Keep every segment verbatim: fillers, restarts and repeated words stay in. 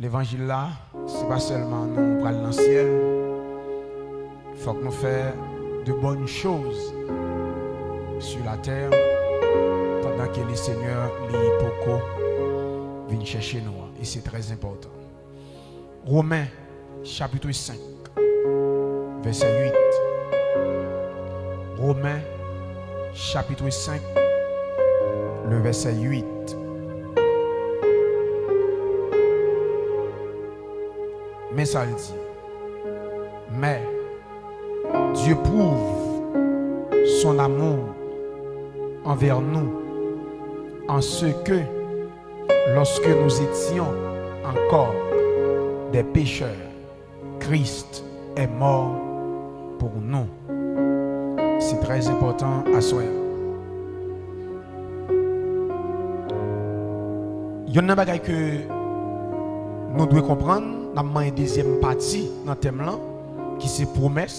Levanjil la, se pa sèlman nou pral nan syèl, fòk nou fè de bonnes choses sur la terre pandan ke le Senyè li poko vin chèche nou an, e se trè enpòtan. Women, chapitre cinq, verset huit. Women, chapitre cinq, le verset huit. Men sa l di. Mais Dieu prouve son amour envers nous en ce que, lorsque nous étions encore des pécheurs, Christ est mort pour nous. Se trè enpòtan aswè a. Yonn nan bagay ke nou dwe konprann, n ap manyen dezyèm pati nan tèm lan, ki se pwomès.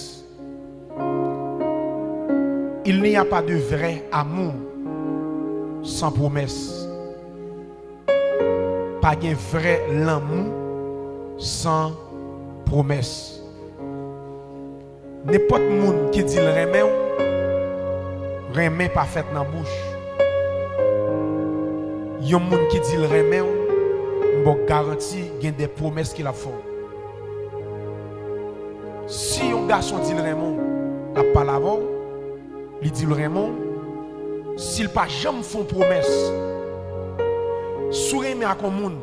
Il n'y a pas de vrai amour sans promesse. Pa gen vrè lanmou san pwomès. Nenpòt moun ki di l renmen w, renmen pa fèt nan bouch. Yon moun ki di l renmen w, m ba w garanti gen de pwomès ke l ap fè w. Si yon gason di l renmen w, l ap pale avè w, li di l renmen w, si l pa janm fè w pwomès, si w renmen ak yon moun,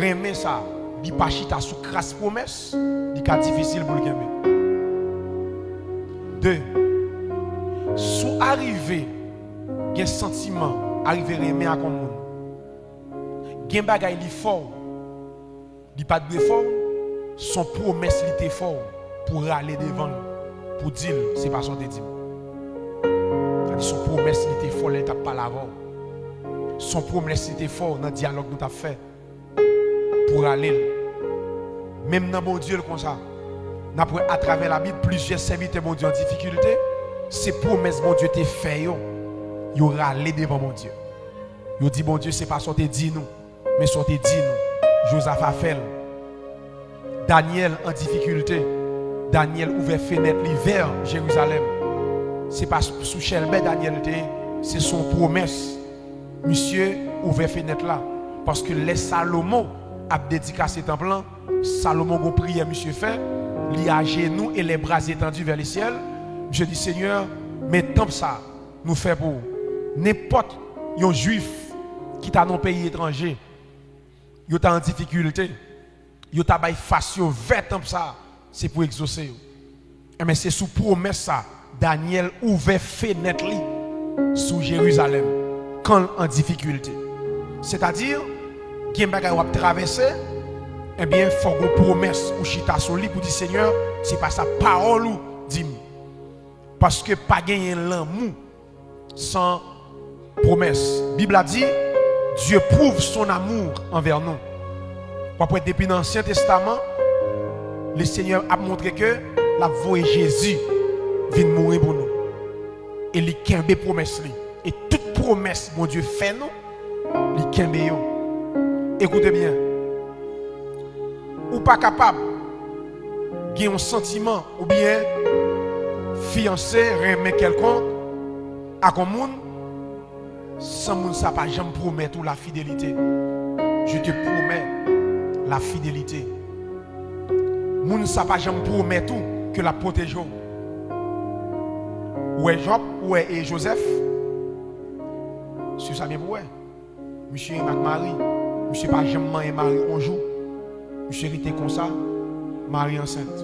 renmen sa, li pa chita sou kras pwomès, li ka difisil pou l kenbe. De, si w arive gen santiman, arive renmen ak yon moun, gen bagay li fè w, li pa t dwe fè w, s on pwomès li te fè w pou w rale devan l, pou w di l, se pa sa w te di m. Sa di s on pwomès li te fè w lè l t ap pale avè w. S on pwomès li te fè w nan dyalòg nou t ap fè pou w rale l. Menm nan Bondye l konsa. N ap wè atravè Labib, plizyè sèvitè Bondye an difikilte, se pwomès Bondye te fè yo, yo rale devan Bondye. Yo di Bondye, se pa sa w te di nou, men sa w te di nou. Jozafa fè l. Danyèl an difikilte. Danyèl ouvè fenèt li vè Jerizalèm. Se pa sou chèlbè Danyèl te ye, se sou yon pwomès. Misye ouvè fenèt la. Paske lè Salomon ap dedikase tanp lan, Salomon gon priyè misye fè, li ajenou et les bras étendus vers le ciel. Misye di, Senyè, men tanp sa nou fè pou ou. Nenpòt yon Jwif ki ta nan yon peyi etranje, yo ta an difikilte, yo ta bay fas yo vè tanp sa, se pou egzose yo. Enben, se sou pwomès sa, Danyèl ouvè fenèt li sou Jerizalèm, kan l an difikilte. Sètadi, gen bagay w ap travèse, enben, fòk gon pwomès ou chita sou li pou di, Senyè, se pa sa pawòl ou di m. Paske pa genyen lanmou san pwomès. Bib la di, Dieu prouve son amour envers nous. W ap wè depi nan Ansyen Testaman, le Senyè ap montre ke l ap voye Jezi vin mouri pou nou. E li kenbe pwomès li. E tout pwomès Bondye fè nou, li kenbe yo. Ekoute byen. Ou pa kapab gen yon santiman oubyen fiyanse, renmen kèlkonk ak yon moun, san moun sa pa janm pwomèt ou lafidelite. Je te promets la fidélité. Moun sa pa janm pwomèt ou ke l ap pwoteje w. Ou wè Jòb, ou wè, e, Jozèf, swiv sa byen pou w wè. Misye renmen ak Mari. Misye pa janm manyen Mari yon jou. Misye rete konsa, Mari ansent.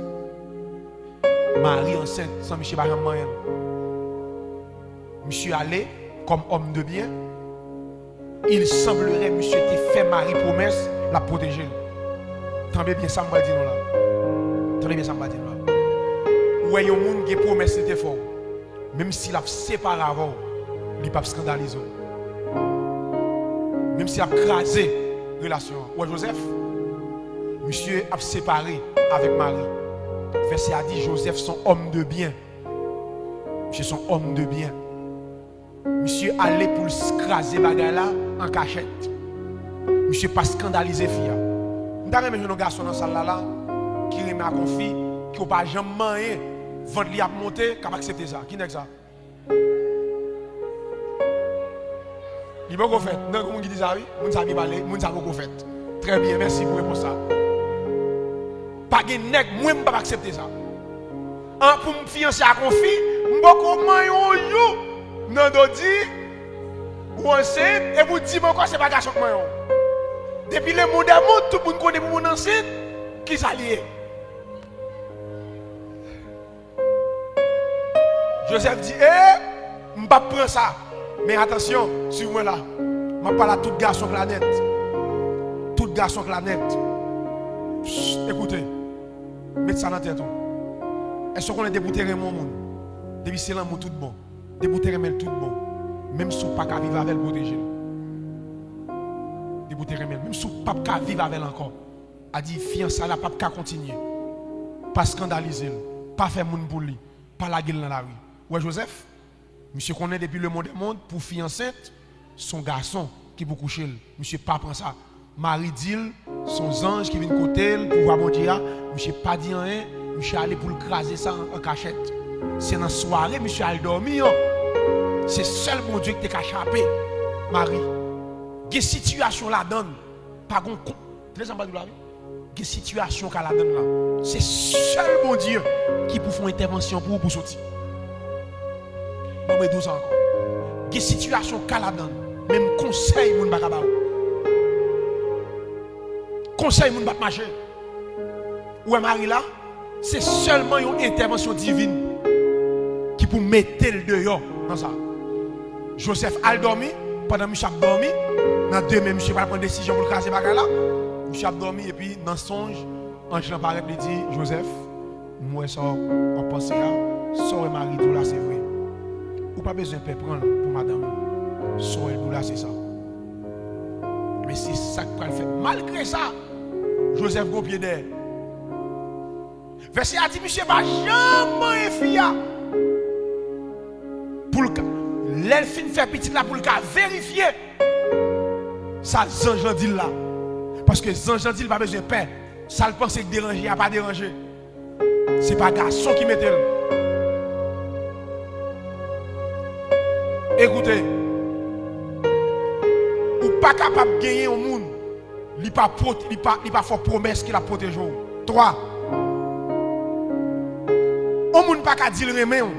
Mari ansent san misye pa janm manyen l. Misye ale kòm homme de bien. Il semblerait misye te fè Mari pwomès l ap pwoteje l. Tande byen sa m pral di nou la. Tande byen sa m pral di nou la. Ou wè yon moun gen pwomès li te fè w. Menm si l ap separe avè w, li p ap eskandalize w. Menm si l ap kraze relasyon an. Ou wè Jozèf? Misye ap separe avèk Mari. Vèsè a di Jozèf se yon homme de bien. Misye se yon homme de bien. Misye ale pou l s-, kraze bagay la an kachèt. Misye pa eskandalize fi a. M ta renmen jwenn yon gason nan sal la la ki renmen ak yon fi ke w pa janm manyen, vant li ap monte, k ap aksepte sa. Ki nèg sa? Li poko fèt. Nan, gen moun ki di sa, wi. Moun sa byen pale, moun sa poko fèt. Trè byen, mèsi pou repons sa. Pa gen nèg, mwen, m p ap aksepte sa. An, pou m fiyanse ak yon fi, m poko manyen yon jou. Nan do di, ou ansent, epi w di m ankò se pa gason k manyen w. Depi lemonn dè monn, tout moun konnen pou moun ansent, ki sa li ye? Jozèf di, e, m p ap pran sa. Men atansyon, swiv mwen la. M ap pale a tout gason k la nèt. Tout gason k la nèt. Psst, ekoute. Met sa nan tèt ou. Èske w konnen depi w te renmen yon moun, depi se lanmou tout bon, depi w te renmen l tout bon, menm si w pa ka viv avè l, pwoteje l. Depi w te renmen l, menm si w p ap ka viv avè l ankò, a di fiyansay la p ap ka kontinye. Pa eskandalize l. Pa fè moun pou li. Pa lage l nan lari. Ou wè Jozèf? Misye konnen depi lemonn dè monn, pou fi ansent, se yon gason ki pou kouche l. Misye pa pran sa. Mari di l, se yon zanj ki vin kote l pou vwa Bondye a. Misye pa di anyen. Misye ale pou l kraze sa an, an kachèt. Se nan sware misye al dòmi an. Se sèl Bondye ki te ka chape Mari. Gen sitiyasyon ladan l. Pa gon kon-, tande sa m pral di w la, wi. Gen sitiyasyon w ka ladan l la. Se sèl Bondye ki pou fè yon entèvansyon pou ou pou soti. Ban mwen di w sa ankò. Gen sitiyasyon w ka ladan l, menm konsèy moun pa ka ba ou. Konsèy moun p ap mache. Ou wè Mari la? Se sèlman yon entèvansyon divin ki pou mete l deyò nan sa. Jozèf al dòmi, pandan misye ap dòmi, nan demen misye pral pran desizyon pou l kraze bagay la. Misye ap dòmi, epi nan sonj, anj lan parèt, li di, Jozèf, m wè sa w ap panse a, sa w wè Mari di w la, se vre. Ou pa bezwen pè pran l pou madanm ou. Sa w wè l di w la, se sa. Men se sa k pral fèt. Malgre sa, Jozèf gon pye dèyè. Vèsè a di misye pa janm manyen fi a. Pou l ka, lè l fin fè pitit la, pou l ka verifye sa zanj lan di l la. Paske zanj lan di l pa bezwen pè. Sa l panse k deranje a pa deranje. Se pa gason ki mete l. Ekoute, ou pa kapab genyen yon moun, li pa pwot-, li pa, li pa fè w pwomès ke l ap pwoteje w. Twa, yon moun pa ka di l renmen w,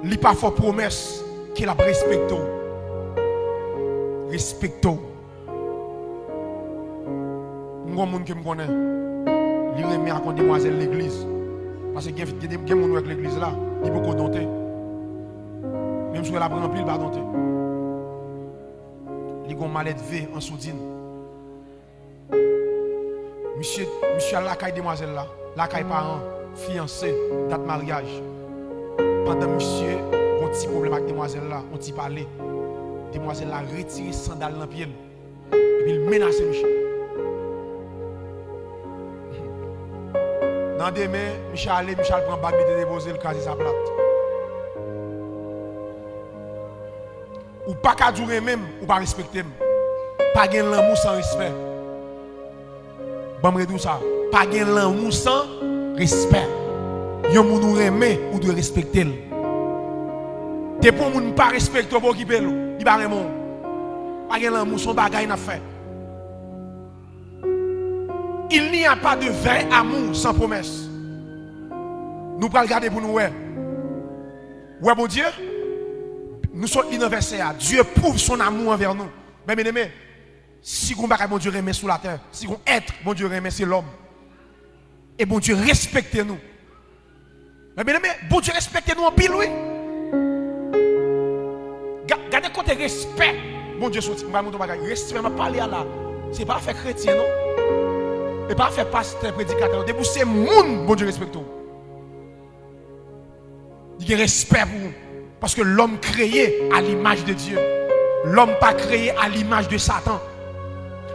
li pa fè w pwomès ke l ap respekte w. Respekte w. M gon moun ke m konnen, li renmen ak yon demwazèl legliz. Paske gen, gen, gen moun ou wè k legliz la, li poko donte. Menm si w wè l ap ranpli, li pa donte. Li gon malèdve an soudin. Misye, misye al lakay demwazèl la, lakay paran, fiyanse, dat maryaj. Pandan misye gon ti pwoblèm ak demwazèl la, yon ti pale, demwazèl la retire sandal nan pye l, epi l menase misye. Nan demen, misye ale, misye al pran bag li te depoze, l kraze sa plat. Ou pa ka di w renmen m, ou pa respekte m. Pa gen lanmou san respè. Ban m redi w sa. Pa gen lanmou san respè. Yon moun ou renmen, ou dwe respekte l. Depi yon moun pa respekte w, pa okipe l, li pa renmen w. Pa gen lanmou, se yon bagay n ap fè. Il n'y a pas de vrai amour sans promesse. Nou pral gade pou nou wè. Ou wè Bondye? Nou sot li nan vèsè a. Dieu prouve son amour envers nous. Men byeneme, si gon bagay Bondye renmen sou latè, si gon èt Bondye renmen, se lòm. E Bondye respekte nou. Men byeneme, Bondye respekte nou anpil, wi. Ga-, gade kote respè Bondye soti. M pral montre yon bagay. Respè m ap pale a la, se pa afè kretyen, non. E pa afè pastè, predikatè, non. Depi w se moun, Bondye respekte w. Li gen respè pou ou. Paske lòm kreye a limaj de Dye. Lòm pa kreye a limaj de Satan.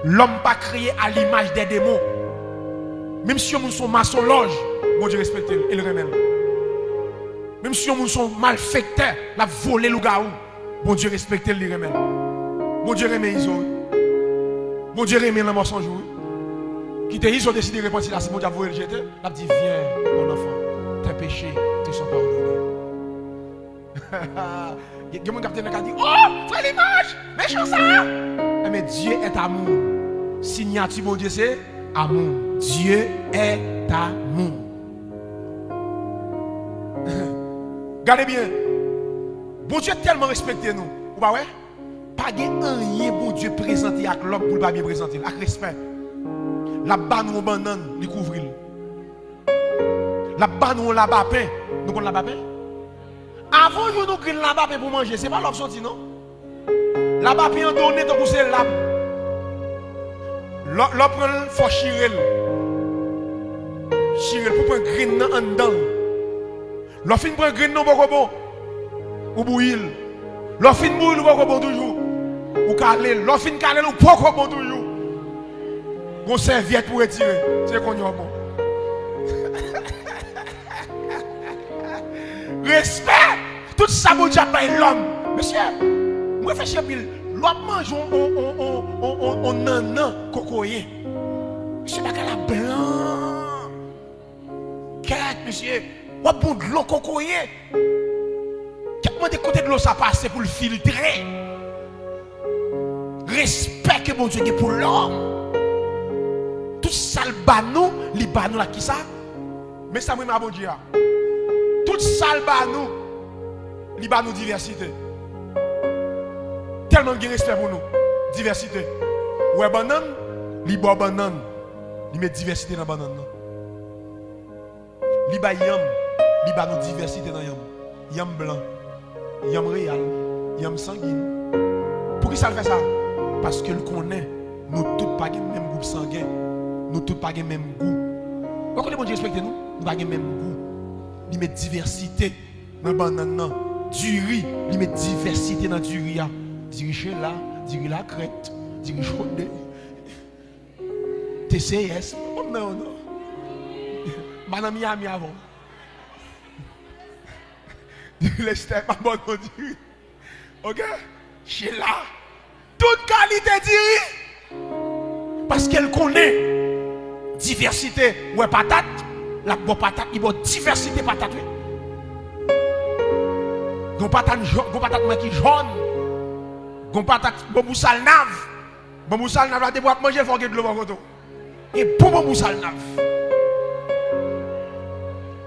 Lòm pa kreye a limaj dè demon. Menm si yon moun se yon masonlòj, Bondye respekte l e l renmen l. Menm si yon moun se yon malfektè, l ap vole lougawou, Bondye respekte l, li renmen l. Bondye renmen Izo, wi. Bondye renmen lanmò san jou, wi. Ki te izo deside repanti la, si Bondye ap voye l jete, l ap di, viens, mon enfant, tes péchés te sont pardonnés. Gen, gen moun k ap tande k ap di, oh, frè Limaj, mechan sa! Enben, Dieu est amour. Siyati Bondye se amour. Dieu est amour. Gade byen. Bondye tèlman respekte nou. Ou pa wè? Pa gen anyen Bondye prezante ak lòm pou l pa byen prezante l, ak respè. L ap ba nou yon bannann, li kouvri l. L ap ba nou yon labapen. Nou konn labapen? Avan w jwenn yon grenn labapen pou manje, se pa la w ap soti, non. Labapen an donnen tankou se lam. Lè, lè w pran l, fò w chire l. Chire l pou pran grenn nan anndan l. Lè w fin pran grenn nan, ou poko bon. Ou bouyi l. Lè w fin bouyi l, ou poko bon toujou. Ou kale l. Lè w fin kale l, ou poko bon toujou. Gon sèvyèt pou retire. Se kounye a w bon. Respè! Tout sa Bondye ap bay lòm. Mesye, mwen reflechi anpil. Lè w ap manje on, on, on, on, on, on, on nannan kokoye. Mesye, bagay la blan. Kèt, mesye, w ap bon dlo kokoye. Kèt, mande kote dlo sa pase pou l filtre. Respè ke Bondye gen pou lòm. Tout sa l ba nou, li ba nou l ak kisa? Men sa m renmen a Bondye a. Tout sa l ba nou, li ba nou divèsite. Tèlman l gen respè pou nou. Divèsite. Ou wè bannann, li ba w bannann. Li met divèsite nan bannann nan. Li bay yanm, li ba nou divèsite nan yanm. Yanm blan, yanm reyal, yanm sangin. Poukisa l fè sa? Paske l konnen nou tout pa gen menm gwoup sangen, nou tout pa gen menm gou. Ou konnen Bondye respekte nou? Nou pa gen menm gou. Li met divèsite nan bannann nan. Diri, li met divèsite nan diri a. Diri Chela, diri Lakrèt, diri Chode. T C S, m pa nan yo non. M pa nan Miami avè w. Diri Lestè, m pa ba w non diri. Oke? Chela. Tout kalite diri. Paske l konnen divèsite. Ou wè patat, l ap ba w patat, li ba w divèsite patat, wi. Gon patat jò-, gon patat mwen ki jòn. Gon patat banbou salnav. Banbou salnav la, depi w ap manje l, fò w gen dlo bò kote w. Gen bon banbou salnav.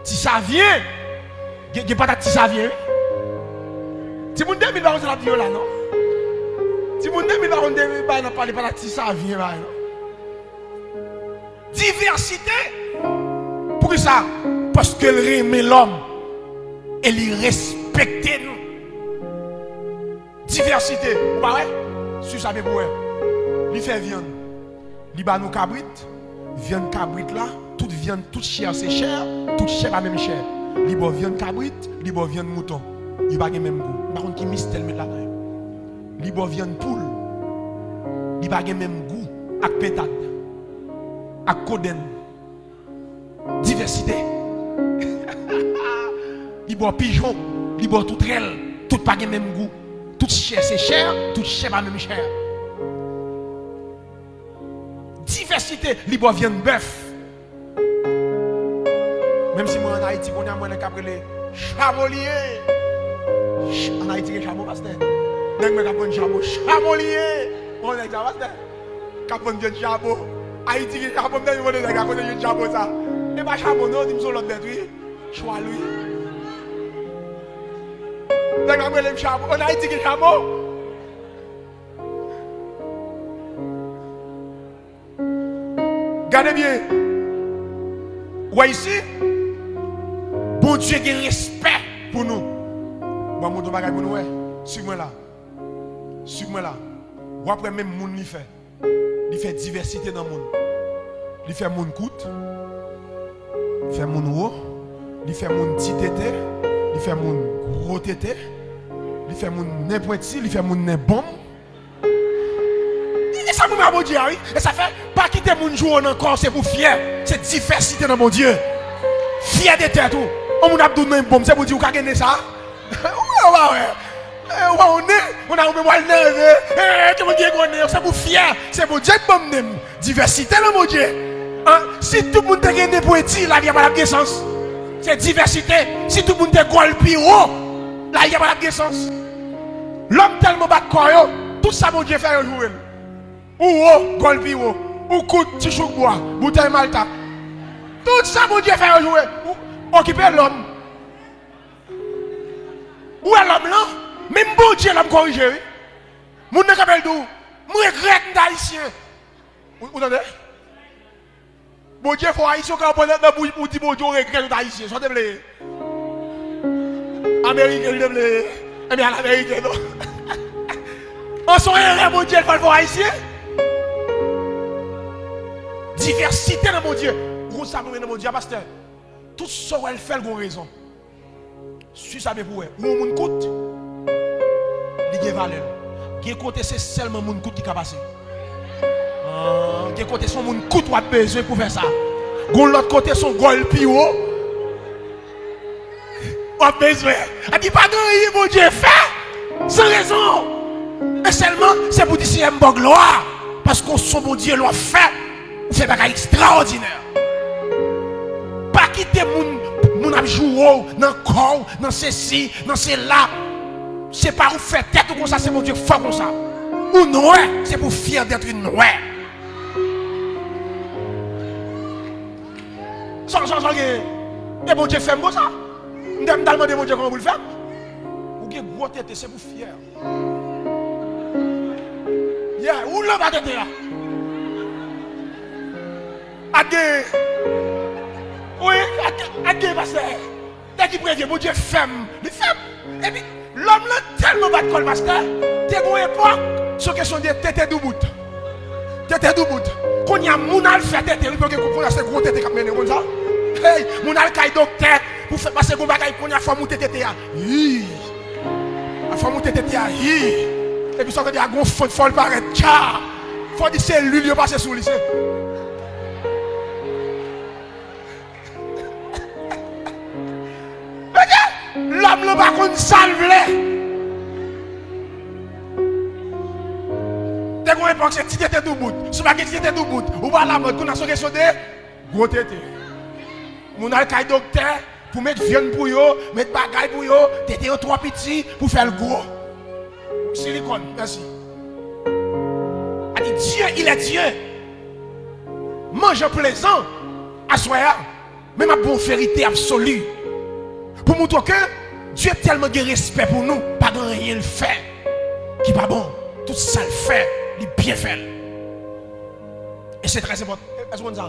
Ti savyen. Gen, gen patat ti savyen, wi. Timoun de mil pa konn sa l ap di yo la, non. Timoun de mil pa konn de mil bay nan pale patat ti savyen, bay, non. Divèsite. Poukisa? Paske l renmen lòm. E li respekte nou. Divèsite, ou pa wè? Swiv sa byen pou wè. Li fè vyann. Li ba nou kabrit. Vyann kabrit la, tout vyann, tout chè se chè, tout chè pa menm chè. Li ba w vyann kabrit, li ba w vyann mouton. Yo pa gen menm gou. M pa konn ki mistè l met ladan yo. Li ba w vyann poul. Li pa gen menm gou ak pentad. Ak kodenn. Divèsite. Li ba w pijon, li ba w toutrèl, tout pa gen menm gou. Tout chè se chè, tout chè pa menm chè. Divèsite, li ba w vyann bèf. Menm si mwen ann Ayiti, kounye a mwen nèg k ap rele chamo li ye. Ch-, ann Ayiti gen chamo, pastè? Nèg mwen k ap vann chamo, chamo li ye. Mwen nèg sa, pastè? K ap vann vyann chamo. Ayiti gen chamo, m te vin mande nèg la kote l jwenn chamo sa. E pa chamo non, di m se yon lòt bèt wi. Chwal wi. Nèg la rele m chamo. Ann Ayiti gen chamo. Gade byen. Ou wè isi? Bondye gen respè pou nou. Bon, mwen montre yon bagay pou nou wè. Swiv mwen la. Swiv mwen la. W ap wè menm moun li fè. Li fè divèsite nan moun. Li fè moun kout. Li fè moun wo. Li fè moun ti tete. Li fè moun gwo tete. Li fè moun nen pwenti. Li fè moun nen bonm. E sa pou mwen a Bondye a, wi. E sa fè, pa kite moun joure w nan kò w, se pou w fyè. Se divèsite nan Bondye. Fyè de tèt ou. Yon moun ap di w nen bonm, se pou di w ka gen nen sa. Ou wè, ou pa wè. E, ou pa wè nen, moun ap di w al neve. E, tout moun gen gwo nen, se pou w fyè. Se Bondye k ban m nen m. Divèsite nan Bondye. An, si tout moun te gen nen pwenti, lavi a pa t ap gen sans. Se divèsite. Si tout moun te gòl pi wo, lavi a pa t ap gen sans. Lòm tèlman bat kò yo, tout sa Bondye fè yo joure l. Ou wo, gòl pi wo. Ou kout, ti chouk bwa, boutèy malta. Tout sa Bondye fè yo joure. Ou okipe lòm. Ou wè lòm lan? Menm Bondye lòm korije, wi. Moun nan kanpe l di w, "M regrèt m t ayisyen." Ou, ou tande? Bondye fè w ayisyen, ou ka pran nan bouch ou di Bondye ou regrèt ou t ayisyen. Sa w te vle ye? Ameriken li te vle ye. Ebyen al ameriken non. An se yon erè Bondye fè l fè w ayisyen. Divèsite nan Bondye. Ou konn sa m renmen nan Bondye a, pastè? Tout sa w wè l fè l gon rezon. Swi sa byen pou w wè. Ou yon moun kout, li gen valè l. Gen kote se sèlman moun kout ki ka pase. Ah, gen kote se yon moun kout w ap bezwen pou fè sa. Gon lòt kote se yon gòl pi wo w ap bezwen. Epi pa gen anyen Bondye fè san rezon. E sèlman se pou di Senyè m ba w glwa. Paske w se yon Bondye lè w ap fè. Ou fè bagay ekstraòdinè. Pa kite moun, moun ap joure w nan kò w, nan sesi, nan sela. Se pa ou fè tèt ou konsa, se Bondye k fè w konsa. Ou nwè, se pou fyè d'être nwè. Sa, sa, sa gen. E Bondye fè m konsa. M te, m t al mande Bondye kòman pou l fè m. Ou gen gwo tete, se pou fyè. Yeah, ou l anba tete a. Ak gen, wi, ak, ak gen pastè. Nèg ki prevye, Bondye fè m, li fè m. Epi, lòm lan tèlman bat kò l, pastè. Te gon epòk, se yon kesyon de tete doubout. Tete doubout. Kounye a, moun al fè tete, wi, paske kounye a se gwo tete k ap mennen, ou konn sa? Hey, moun al kay doktè, pou fè, pase gon bagay, kounye a fò moute tete a. Hi. A fò moute tete a, hi. Epi sa w tande a gon fon, fò l parèt, tcha. Fò di se lwil yo pase sou li, se. Lòm lan pa konn sa l vle. Te gon epòk se ti tete doubout. Si w pa gen ti tete doubout, ou pa lamòd, kounye a se yon kesyon de gwo tete. Moun al kay doktè pou met vyann pou yo, met bagay pou yo, tete yo twò piti pou fè l gwo. Silikòn, mèsi. A di, Dieu, il est Dieu. Manje plezan aswè a, men m ap ba w verite absoli. Pou montre w ke Dye tèlman gen respè pou nou, pa gen anyen l fè ki pa bon. Tout sa l fè, li byen fè l. E se trè enpòtan. Èske w konn sa?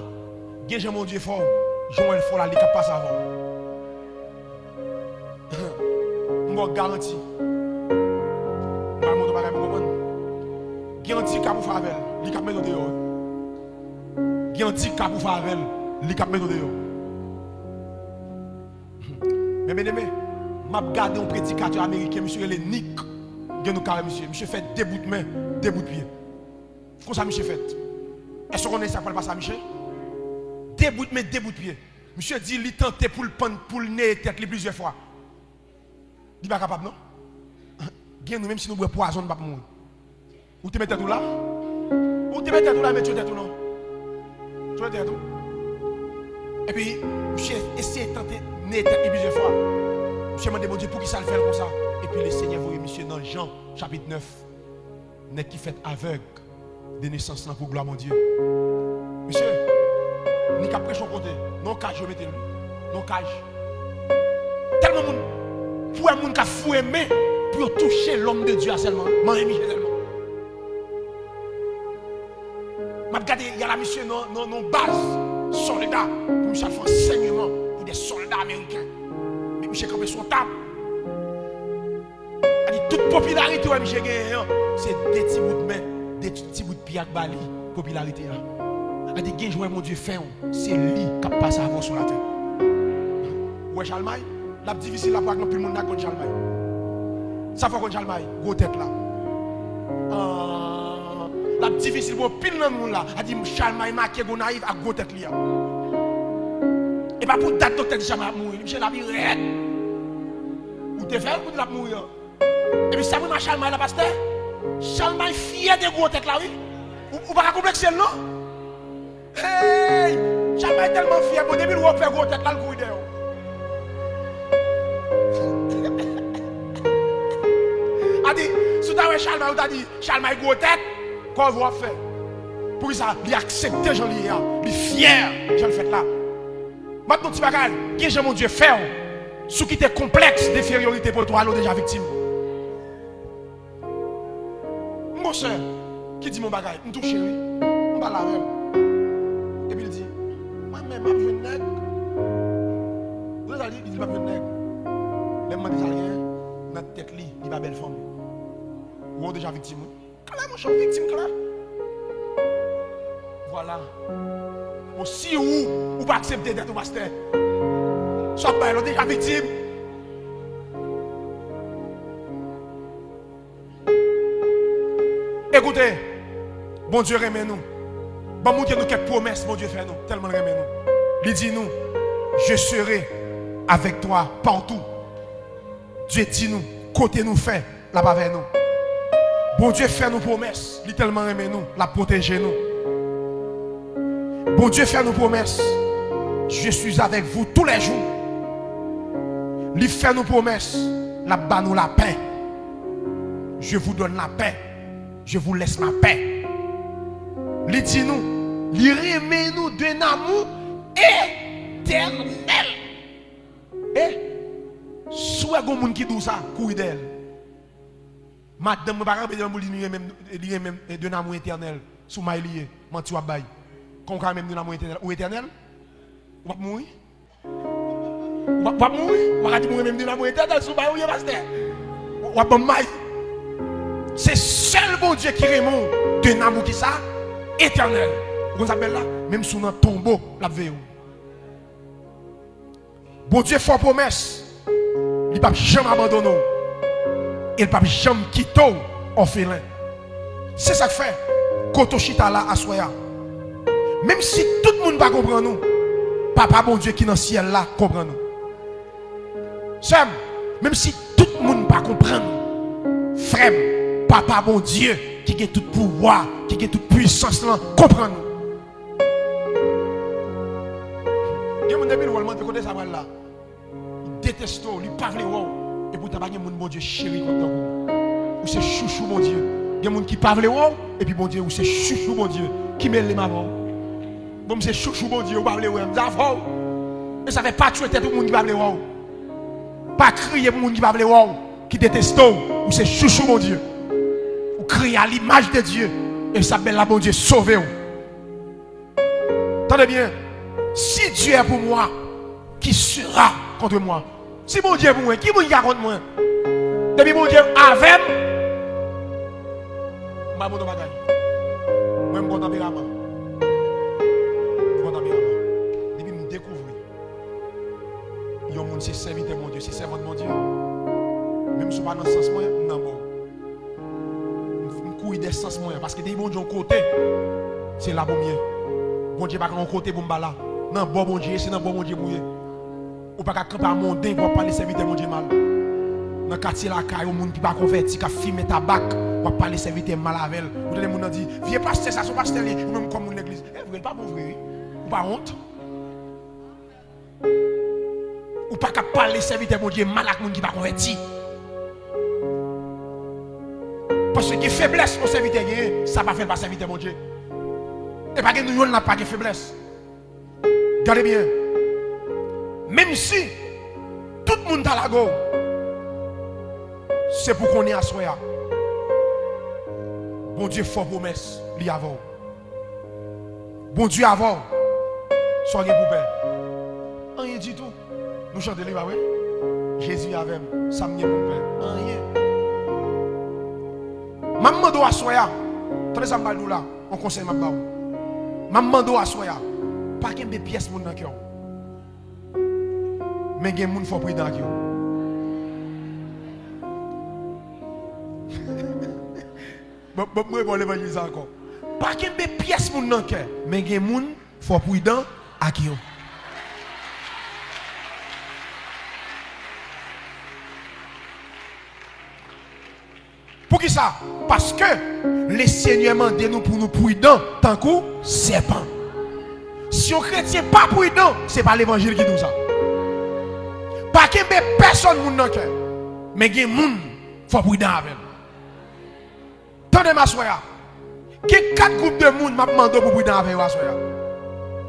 Gen jan Bondye fè w, jan w wè l fè w la, li k ap pase avè w. M ba w garanti. M pral montre w bagay pou w konprann. Gen andikap ou fè avè l, li k ap mete w deyò. Gen andikap ou fè avè l, li k ap mete w deyò. Men byeneme, m ap gade yon predikatè ameriken, misye rele Nick. Gen nou ka wè misye. Misye fè de bout men, de bout pye. Konsa misye fèt. Èske w konnen sa k pral pase a misye? De bout men, de bout pye. Misye di li tante pou l pann, pou l neye tèt li plizyè fwa. Li pa kapab non. Gen nou, menm si nou bwè pwazon, nou p ap mouri. Ou te met tèt ou la? Ou te met tèt ou la, men tchwe tèt ou non. Tchwe tèt ou. Epi, misye eseye tante neye tèt li plizyè fwa. Misye mande Bondye poukisa l fè l konsa. Epi, Lesenyè voye misye nan Jan, chapit nèf. Nèg ki fèt avèg de nesans lan pou glwa Bondye. Mesye, Nick ap preche yon kote, nan yon kaj yo mete l. Nan yon kaj. Tèlman moun, pou wè moun k ap foure men pou yo touche lòm de Dye a sèlman. Manyen misye sèlman. M ap gade, y a la misye nan, nan, nan baz sòlda, pou misye al fè ansèyman pou de sòlda ameriken. Men misye kanpe sou yon tab. A di, tout popilarite w wè misye genyen an, se de ti bout men, de ti, ti bout pye ak ba li popilarite a. A di, gen jou wè Bondye fè w, se li k ap pase avè w sou latè. Ou wè Chalmay? L ap difisil la pou ak anpil moun nan konn Chalmay. Sa fè w konn Chalmay? Gwo tèt la. Ah, l ap difisil pou anpil nan moun la. A di, Chalmay make Gonayiv ak gwo tèt li a. E pa pou dat doktè di Chalmay ap mouri. Li, misye la pi rèd. Ou te fè l pou di l ap mouri an. Epi sa mwen ma Chalmay la, pastè. Chalmay fyè de gwo tèt la, wi. Ou, ou pa ka konplekse l, non. Hey! Tèlman fyè, bon, depi l wè w fè gwo tèt la, l kouri dèyè w. A di, si w ta wè Chalmay, ou ta di, Chalmay gwo tèt, kòve w ap fè. Poukisa? Li aksepte jan li ye a. Li fyè jan l fèt la. M ap di w ti bagay, gen jan Bondye fè w, si w kite konplèks denferyorite pote w ale, w deja viktim. M gon sè ki di m yon bagay, m touche wi. M pale avè l. Epi l di, mwen menm, m ap jwenn nèg. Ou deja li, li di l p ap jwenn nèg. Lè m mande sa l genyen, nan tèt li, li pa bèl fanm. Ou wè w deja viktim wi. Klè, monchè, w viktim klè. Vwala. Bon, si ou, ou pa aksepte tèt ou pastè, sa w ap bay la, w deja viktim. Ekoute, Bondye renmen nou. Ban m montre nou kèk pwomès Bondye fè nou, tèlman l renmen nou. Li di nou, je serai avec toi partout. Dye di nou, kote nou fè, l ap avè nou. Bondye fè nou pwomès, li tèlman renmen nou, l ap pwoteje nou. Bondye fè nou pwomès, je suis avec vous tous les jours. Li fè nou pwomès, l ap ba nou lapè. Je vous donne la paix. Je vous laisse la paix. Li di nou, li renmen nou d'un amour éternel. E, si w wè gon moun ki di w sa, kouri dèyè l. Madanm mwen pa kanpe devan pou li, li renmen, li renmen m d'un amour éternel. Sou may li ye, manti w ap bay. Kòman w ka renmen m d'un amour éternel? Ou etènèl? Ou p ap mouri? Ou p ap, ou p ap mouri? Ou pa ka di m ou renmen m d'un amour éternel, sou may ou ye, pastè. W ap ban m may. Se sèl Bondye ki renmen w d'un amour ki sa? Éternel. Ou konn sa k bèl la? Menm si w nan tonbo, l ap veye w. Bondye fè w pwomès, li p ap janm abandone w. E l p ap janm kite w òfelen. Se sa k fè, kote w chita la aswè a, menm si tout moun pa konprann ou, Papa Bondye ki nan syèl la konprann ou. Sè m, menm si tout moun pa konprann ou, frè m, Papa Bondye ki gen tout pouvwa, ki gen tout pwisans lan, konprann ou. Gen moun depi l wè w, l mande kote sa pral la. Li deteste w, li pa vle wè w. Epoutan pa gen moun Bondye cheri kontan tankou w. Ou se chouchou Bondye. Gen moun ki pa vle wè w, epi Bondye, ou se chouchou Bondye. Ki mele m avè w? Bon, m se chouchou Bondye, ou pa vle wè m. Zafè w. E sa fè pa tchwe tèt ou pou moun ki pa vle wè w. Pa kriye pou moun ki pa vle wè w, ki deteste w. Ou se chouchou Bondye. Ou kreye a limaj de Dye. E sa bèl la, Bondye sove w. Tande byen. Si Dieu est pour moi, qui sera contre moi? Si Bondye pou mwen, ki moun ki ka kont mwen? Depi Bondye avè m, m pa montre bagay. Mwen, m gon tanperaman. M gon tanperaman. Depi m dekouvri yon moun se sèvitè Bondye, se sèvant Bondye, menm si w pa nan sans mwen, m nan bò w. M, m kouri dèyè sans mwen an, paske depi Bondye yon kote, se la pou m ye. Bondye pa gen yon kote pou m pa la. Nan bò Bondye ye, se nan bò Bondye pou w ye. Ou pa ka kanpe a monden pou w ap pale sèvitè Bondye mal. Nan katye lakay ou, moun ki pa konvèti, k ap fimen tabak, w ap pale sèvitè mal avè l. Ou tande moun nan di, vye pastè sa, se yon pastè li ye, ou menm kòm moun legliz. E vre, l pa bon vre, wi. Ou pa wont? Ou pa ka pale sèvitè Bondye mal ak moun ki pa konvèti. Paske gen feblès yon sèvitè genyen, sa pa fè l pa sèvitè Bondye. E pa gen nou yonn la pa gen feblès. Gade byen. Menm si tout moun ta lage w, se pou konnen aswè a, Bondye fè w pwomès, li avè w. Bondye avè w. Sa w gen pou pè? Anyen ditou. Nou chante li, pa vre? Jezi avè m. Sa m gen pou m pè? Anyen. M ap mande w aswè a. Tande sa m pral di w la. Yon konsèy m ap ba w. M ap mande w aswè a. Pa kenbe pyès moun nan kè w. Men gen moun fò w pridan ak yo. Bon, bon, mwen reponn levanjil sa ankò. Pa kenbe pyès moun nan kè, men gen moun fò w pridan ak yo. Poukisa? Paske Lesenyè mande nou pou nou pridan tankou sèpan. Si yon kretyen pa pridan, se pa levanjil ki di w sa. Pa kenbe pèsonn moun nan kè. Men gen moun, fò w pridan avè l. Tande m aswè a. Gen kat gwoup de moun m ap mande w pou w pridan avè yo aswè a.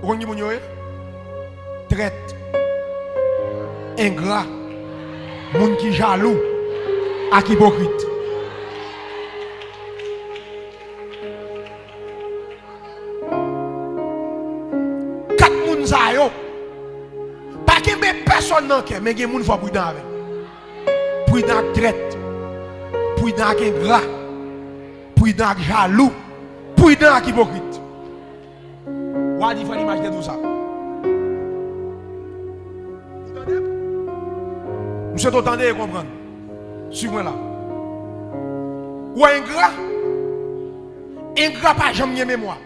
Ou konn ki moun yo ye? Trèt. Engra. Moun ki jalou. Ak ipokrit. Kat moun sa yo, pa kenbe pèsonn nan kè, men gen moun fò w pridan avè l. Pridan ak trèt. Pridan ak engra. Pridan ak jalou. Pridan ak ipokrit. W a di frè Limaj te di w sa. Ou tande m? M swete w tande e konprann. Swiv mwen la. Ou wè engra? Engra pa janm gen memwa.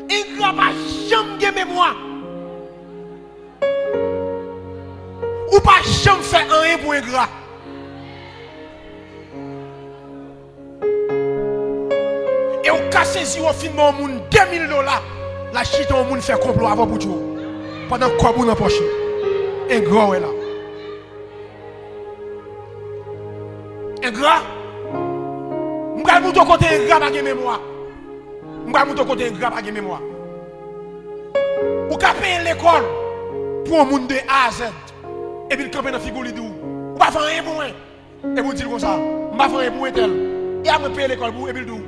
Engra pa janm gen memwa. Ou pa janm fè anyen pou engra. E ou ka sezi w fin ban yon moun de mil dola, l a chita yon moun fè konplo avè w pou tchwe w. Pandan kòb ou nan pòch li. Engra w wè la. Engra. M pral montre w kote engra pa gen memwa. M pral montre w kote engra pa gen memwa. Ou ka peye lekòl pou yon moun de A a Z. Epi l kanpe nan figi w, li di w, ou pa fè anyen pou mwen. Epi w di l konsa, m pa fè anyen pou entèl. E a mwen peye lekòl pou ou, epi l di w,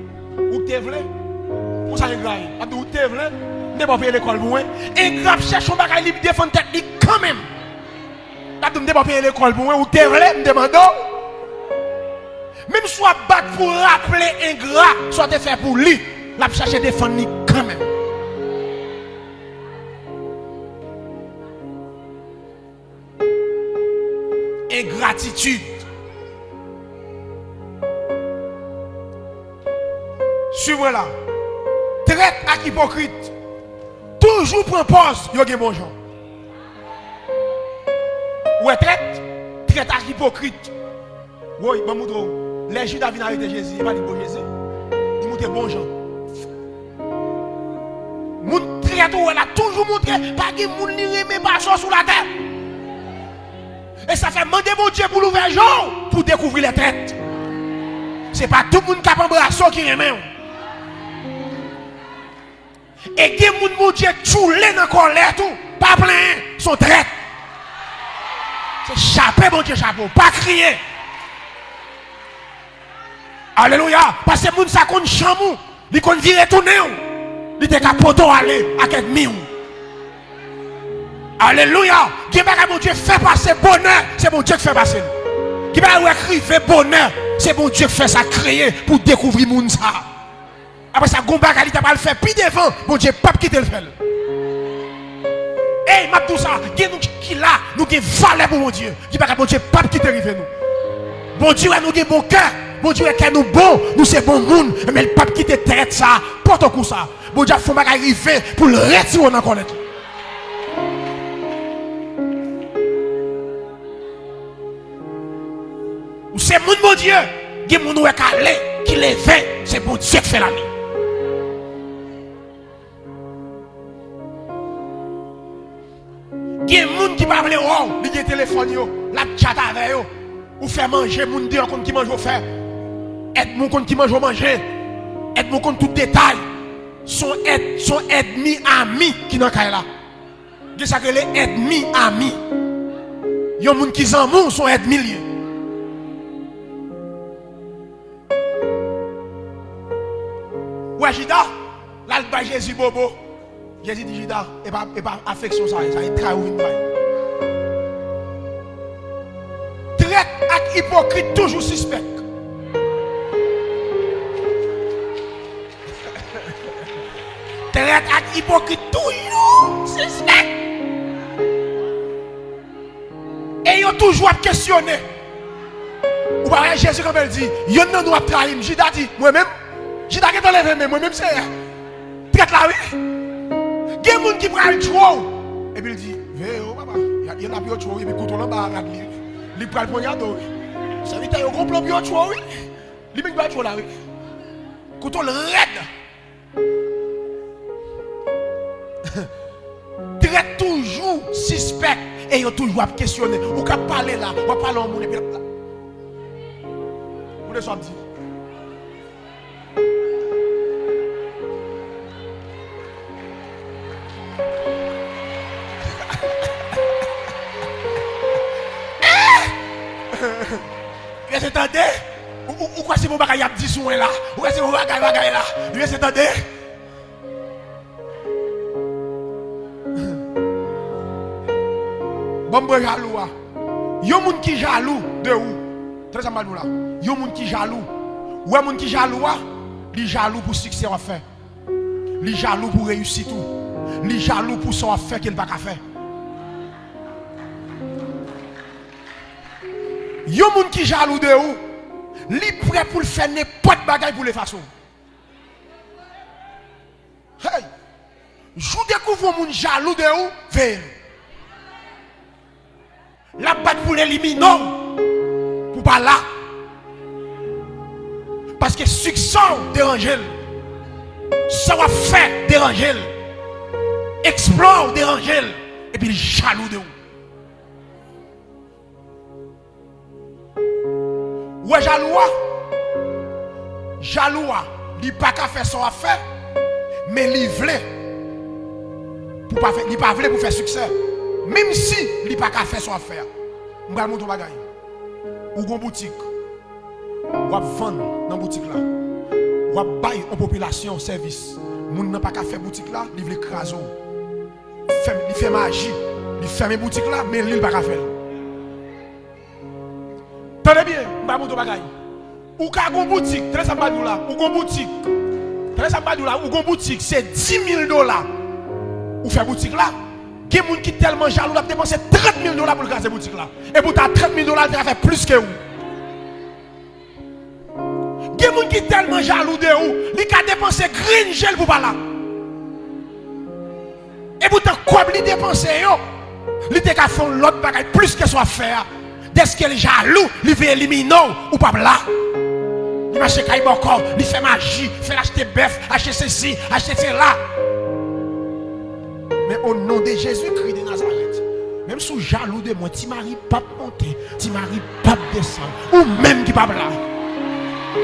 ou k te vle? Konsa engra ye. L ap di w, ou k te vle? M te ba w peye lekòl pou mwen. Engra ap chèche yon bagay li defann tèt li kanmenm. L ap di w, m te ba w peye lekòl pou mwen, ou k te vle, m te mande w. Menm si w ap bat pou raple engra sa w te fè pou li, l ap chèche defann li kanmenm. Engratitid. Swiv mwen la. Trèt ak ipokrit toujou pran pòz yo gen bon jan. Ou wè trèt? Trèt ak ipokrit. Woy, ban m moutre w. Lè Jida vin arete Jezi, e pa li k bo Jezi. Li moutre bon jan. Moun trèt ou wè la toujou moutre pa gen moun li renmen pase w sou latè. E sa fè mande Bondye pou l ouvè je w pou w dekouvri lè trèt. Se pa tout moun k ap anbrase w ki renmen w. E gen moun Bondye tchoule nan kòlè tou. Pa plenyen, se yon trèt. Se chape Bondye chapo, pa kriye. Alelouya. Paske moun sa konn chanm ou. Li konn vire tounen w. Li te ka pote w ale ak ènmi w. Alelouya. Gen bagay Bondye fè pase bonè, se Bondye k fè pase l. Gen bagay ou wè k rive bonè, se Bondye k fè sa, kreye pou dekouvri moun sa. Apre sa, gon bagay li ta pral fè pi devan, Bondye p ap kite l fè l. Ey, m ap di w sa, gen nou ki la, nou gen valè pou Bondye. Gen bagay Bondye p ap kite rive nou. Bondye wè nou gen bon kè, Bondye wè kè nou bon, nou se bon moun, men l p ap kite trèt sa, pòtokou sa. Bondye ap fè yon bagay rive pou l retire w nan kòlèt. Ou se moun Bondye, gen moun ou wè k ale, ki leve, se Bondye k fè l ale. Gen moun ki pa vle wè w, li gen telefòn yo, l ap tchat avè yo. Ou fè manje, moun deyò konn ki manje w fè. Ènmi w konn ki manje w manje. Ènmi w konn tout detay. Se yon èn-, se yon ènmi ami ki nan kay la. Gen sa k rele ènmi ami. Yon moun ki zanmi w, se yon ènmi l ye. Ou wè Jida, l al bay Jezi bobo. Jezi di Jida, e pa, e pa afeksyon sa ye, sa e tray ou vin bay. Trèt ak ipokrit toujou sispèk. Trèt ak ipokrit toujou sispèk. E yo toujou ap kesyone. Ou pa wè Jezi kanpe, l di, yonn nan nou ap trayi m. Jida di, mwen menm? Jida gentan leve men, mwen menm Seyè. Trèt la wi. Gen moun ki pral tchwe w. Epi l di, veye w papa. Y a, y a n ap yo tchwe w, epi kouto l anba rad li. Li pral ponyade w wi. Sèvitè yo gon plan pou yo tchwe w wi. Li menm ki pral tchwe w la wi. Kouto l rèd. Trèt toujou sispèk e yo toujou ap kesyone. Ou ka pale la, w ap pale yon moun epi l ap la. Ou de sa w ap di. Mesye, tande. Ou, ou, ou kwè se bon bagay y ap di sou mwen la? Ou kwè se bon bagay, bagay la? Mesye, tande. Ban m bwè jalou a. Yon moun ki jalou de ou. Tande sa m pral di w la. Yon moun ki jalou. Ou wè moun ki jalou a, li jalou pou siksè w ap fè. Li jalou pou reyisit ou. Li jalou pou sa w ap fè ke l pa ka fè. Yon moun ki jalou de ou, li prè pou l fè nenpòt bagay pou l efase w. Hey! Jou w dekouvri yon moun jalou de ou, veye l. L ap bat pou l elimine w, pou w pa la. Paske siksè w deranje l. Sa w ap fè deranje l. Eksplwa w deranje l. Epi l jalou de ou. Ou wè jalou a? Jalou a, li pa ka fè sa w ap fè, men li vle pou pa fè, li pa vle pou fè siksè. Menm si li pa ka fè sa w ap fè a. M pral montre w bagay. Ou gon boutik. W ap vann nan boutik la. W ap bay yon popilasyon sèvis. Moun nan pa ka fè boutik la, li vle kraze w. Fèm, li fè maji. Li fèmen boutik la, men li, li pa ka fè l. Tande byen, m ba montre w bagay. Ou ka gon boutik, tande sa m ba di w la, ou gon boutik. Tande sa m ba di w la, ou gon boutik, se dis mil dola ou fè boutik la. Gen moun ki tèlman jalou, l ap depanse trant mil dola pou l kraze boutik la. Epoutan trant mil dola, l te ka fè plis ke ou. Gen moun ki tèlman jalou de ou, li ka depanse grenn je l pou pa la. Epoutan kòb li depanse yo, li te ka fè yon lòt bagay plis ke sa w ap fè a. Dèske l jalou, li vle elimine w, ou p ap la. Li mache kay bòkò, li fè maji, fè l achte bèf, achte sesi, achte sela. Men o non de Jezikri de Nazarèt, menm si w jalou de mwen, Ti Mari p ap monte, Ti Mari p ap desann. Ou menm ki p ap la.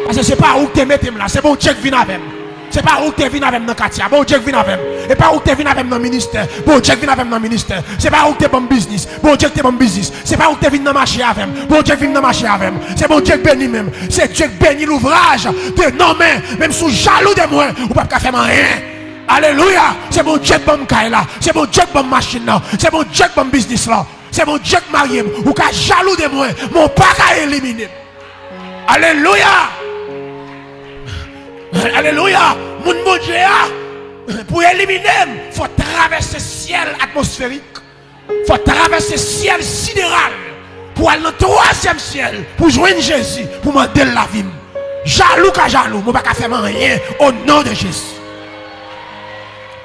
Paske se pa ou ki te mete m la, se Bondye ki vin avè m. Se pa ou ki te vin avè m nan katye a, Bondye ki vin avè m. E pa ou ki te vin avè m nan ministè, Bondye ki vin avè m nan ministè. Se pa ou ki te ban m biznis, Bondye ki te ban m biznis. Se pa ou ki te vin nan mache avè m, Bondye ki vin nan mache avè m. Se Bondye ki beni men m. Se Dye ki beni louvraj de non men. Menm si w jalou de mwen, ou p ap ka fè m anyen. Alelouya! Se Bondye k ban m kay la. Se Bondye k ban m machin nan. Se Bondye k ban m biznis lan. Se Bondye k marye m. Ou ka jalou de mwen, men w pa ka elimine m. Alelouya! Alelouya! Moun Bondye a, pou elimine m, fò travèse syèl atmosferik. Fò travèse syèl sideral pou al nan twazyèm syèl, pou jwenn Jezi, pou mande l lavi m. Jalou ka jalou, men w pa ka fè m anyen, o non de Jezi.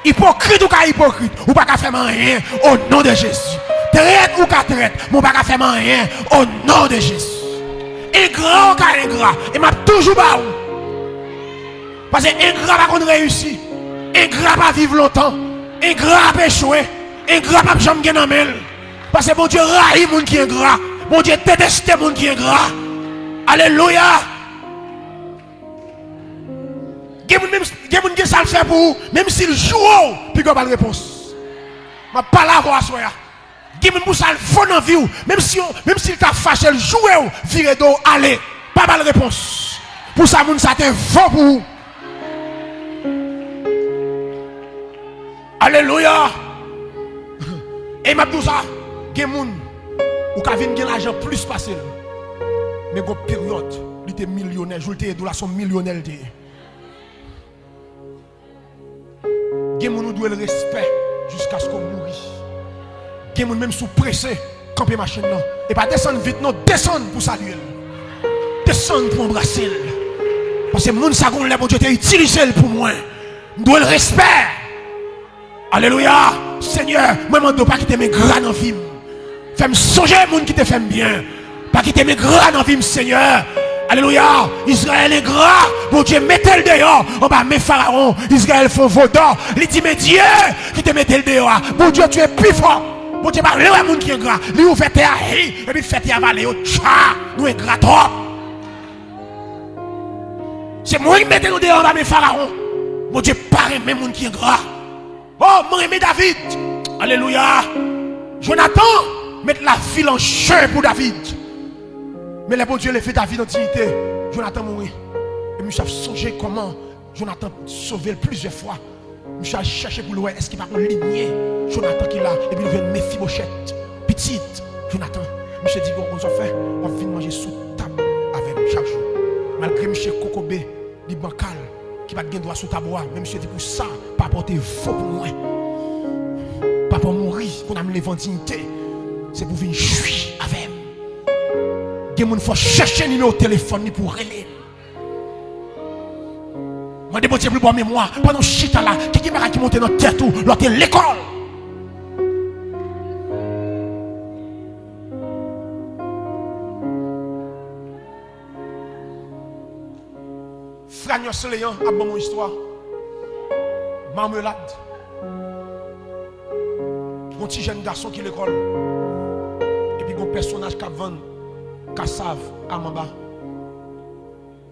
Ipokrit ou ka ipokrit, ou pa ka fè m anyen, o non de Jezi. Trèt ou ka trèt, men w pa ka fè m anyen, o non de Jezi. Engra ou ka engra, e m ap toujou ba ou. Paske engra pa konn reyisi. Engra pa viv lontan. Engra ap echwe. Engra p ap janm gen nan men l. Paske Bondye rayi moun ki engra. Bondye deteste moun ki engra. Alelouya! Gen moun, menm, gen moun gen sa l fè pou ou, menm si l joure w, piga w ba l repons. M ap pale avè w aswè a. Gen moun pou sa l vo nan vi w, menm si, menm si l ta fache, l joure w, vire do w, ale. Pa ba l repons pou sa moun sa te vo pou ou. Alelouya! E m ap di w sa, gen moun, ou ka vin gen lajan plis pase l. Men gon peryòd, li te milyonè, jou l te ye dola, se yon milyonè l te ye. Gen moun ou dwe l respè jiskaske w mouri. Gen moun menm si w prese, kanpe machin nan. E pa desann vit non, desann pou w salye l. Desann pou w anbrase l. Paske moun sa gon lè Bondye te itilize l pou mwen. M dwe l respè. Alelouya. Senyè, mwen mande w pa kite m engra nan vi m. Fè m sonje moun ki te fè m byen. Pa kite m engra nan vi m, Senyè. Alelouya! Izrayèl engra, Bondye mete l deyò anba men Farawon. Izrayèl fè yon vodò. Li di, men Dye ki te mete l deyò a, Bondye tchwe pi fò. Bondye pa vle wè moun ki engra. Li ouvè tè a, hi, epi fè tè a vale yo. Tcha! Nou engra twòp. Se mwen ki mete nou deyò anba men Farawon. Bondye pa renmen moun ki engra. Oh, mwen renmen David. Alelouya. Jonatan met lavi l an jè pou David. Men lè Bondye leve David an diyite, Jonatan mouri. E misye ap sonje kòman Jonatan sove l plizyè fwa. Misye al chèche pou l wè èske pa gon linye Jonatan ki la, epi l jwenn Mefibochèt, pitit Jonatan. Misye di, bon, konn sa w fè, w ap vin manje sou tab avè m chak jou. Malgre misye kokobe, li bankal, ki pa t gen dwa sou tab wa, men misye di, pou sa, papa w te vo pou mwen. Papa w mouri, kounye a m leve an diyite, se pou vin jwi avè m. Gen moun fò chèche nimewo telefòn li pou rele l. Mande Bondye pou l ba w memwa. Pandan w chita la, ki gen bagay ki monte nan tèt ou lè w te lekòl? Franyòs Leyan ap ban m yon istwa. Mamelad. Gon ti jèn gason ki lekòl. Epi gon pèsonaj k ap vann kasav a manba.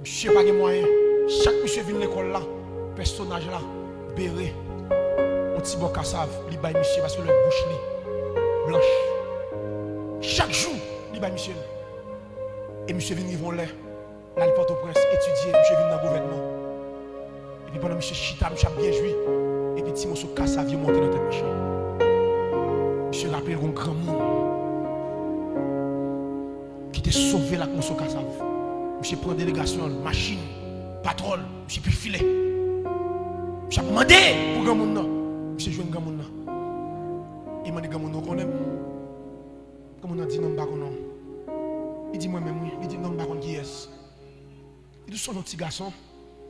Misye pa gen mwayen. Chak misye vin lekòl la, pèsonaj la bere yon ti bò kasav, li bay misye paske lè bouch li blanch. Chak jou, li bay misye l. E misye vin rive yon lè, l al Pòtoprens etidye, misye vin nan gouvènman. Epi pandan misye chita, misye ap byen jwi, epi ti moso kasav yo monte nan tèt misye. Misye raple l gon granmoun ki te sove l ak moso kasav. Misye pran delegasyon l, machin, patwòl, misye pi file. Misye ap mande pou granmoun nan. Misye jwenn granmoun nan. Li mande granmoun nan, ou konnen m? Granmoun nan di, non, m pa konnen w. Li di, mwen menm, wi. Li di, non, m pa konn kiyès. Li di, ou sonje yon ti gason,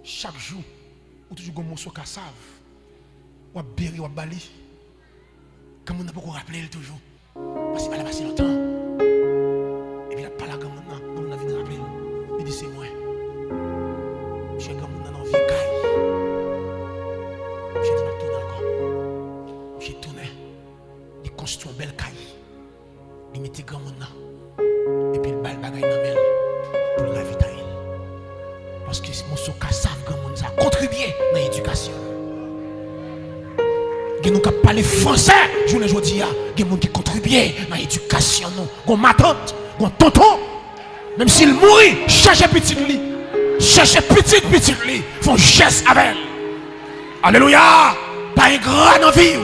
chak jou, ou toujou gon moso kasav, w ap bere, w ap ba li. Granmoun nan poko raple l toujou. Paske pa la pase lontan. Epi l ap pale ak granmoun nan, granmoun nan vin raple l. Li di, se mwen. Misye granmoun nan nan yon vye kay. Misye di, m ap tounen ankò. Misye tounen. Li konstwi yon bèl kay. Li mete granmoun nan. Epi l ba l bagay nan men l pou l ravitay l. Paske moso kasav granmoun sa kontribye nan edikasyon l. Gen nou k ap pale fransè jounen jodi a. Gen moun ki kontribye nan edikasyon nou. Gon matant, gon tonton. Menm si l mouri, chèche pitit li. Chèche pitit pitit li. Fè yon jès avè l. Alelouya! Pa engra nan vi w.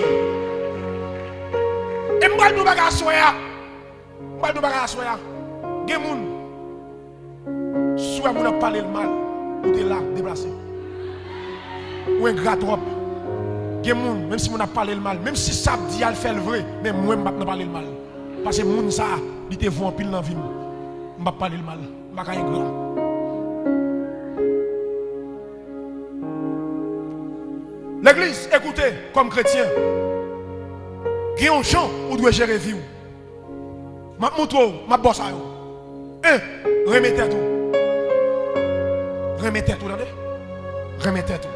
E m pral di w bagay aswè a. M pral di w bagay aswè a. Gen moun, si w wè moun ap pale l mal, ou te la, deplase. Ou engra twòp. Gen moun, menm si moun ap pale l mal, menm si sa ap di a l fè l vre, men mwen m p ap nan pale l mal. Paske moun sa a, li te vo anpil nan vi m. M p ap pale l mal. M pa ka engra. Legliz, ekoute, kòm kretyen, gen yon jan ou dwe jere vi w. M ap montre w, m ap ba w sa yo. En, renmen tèt ou. Renmen tèt ou, tande. Renmen tèt ou.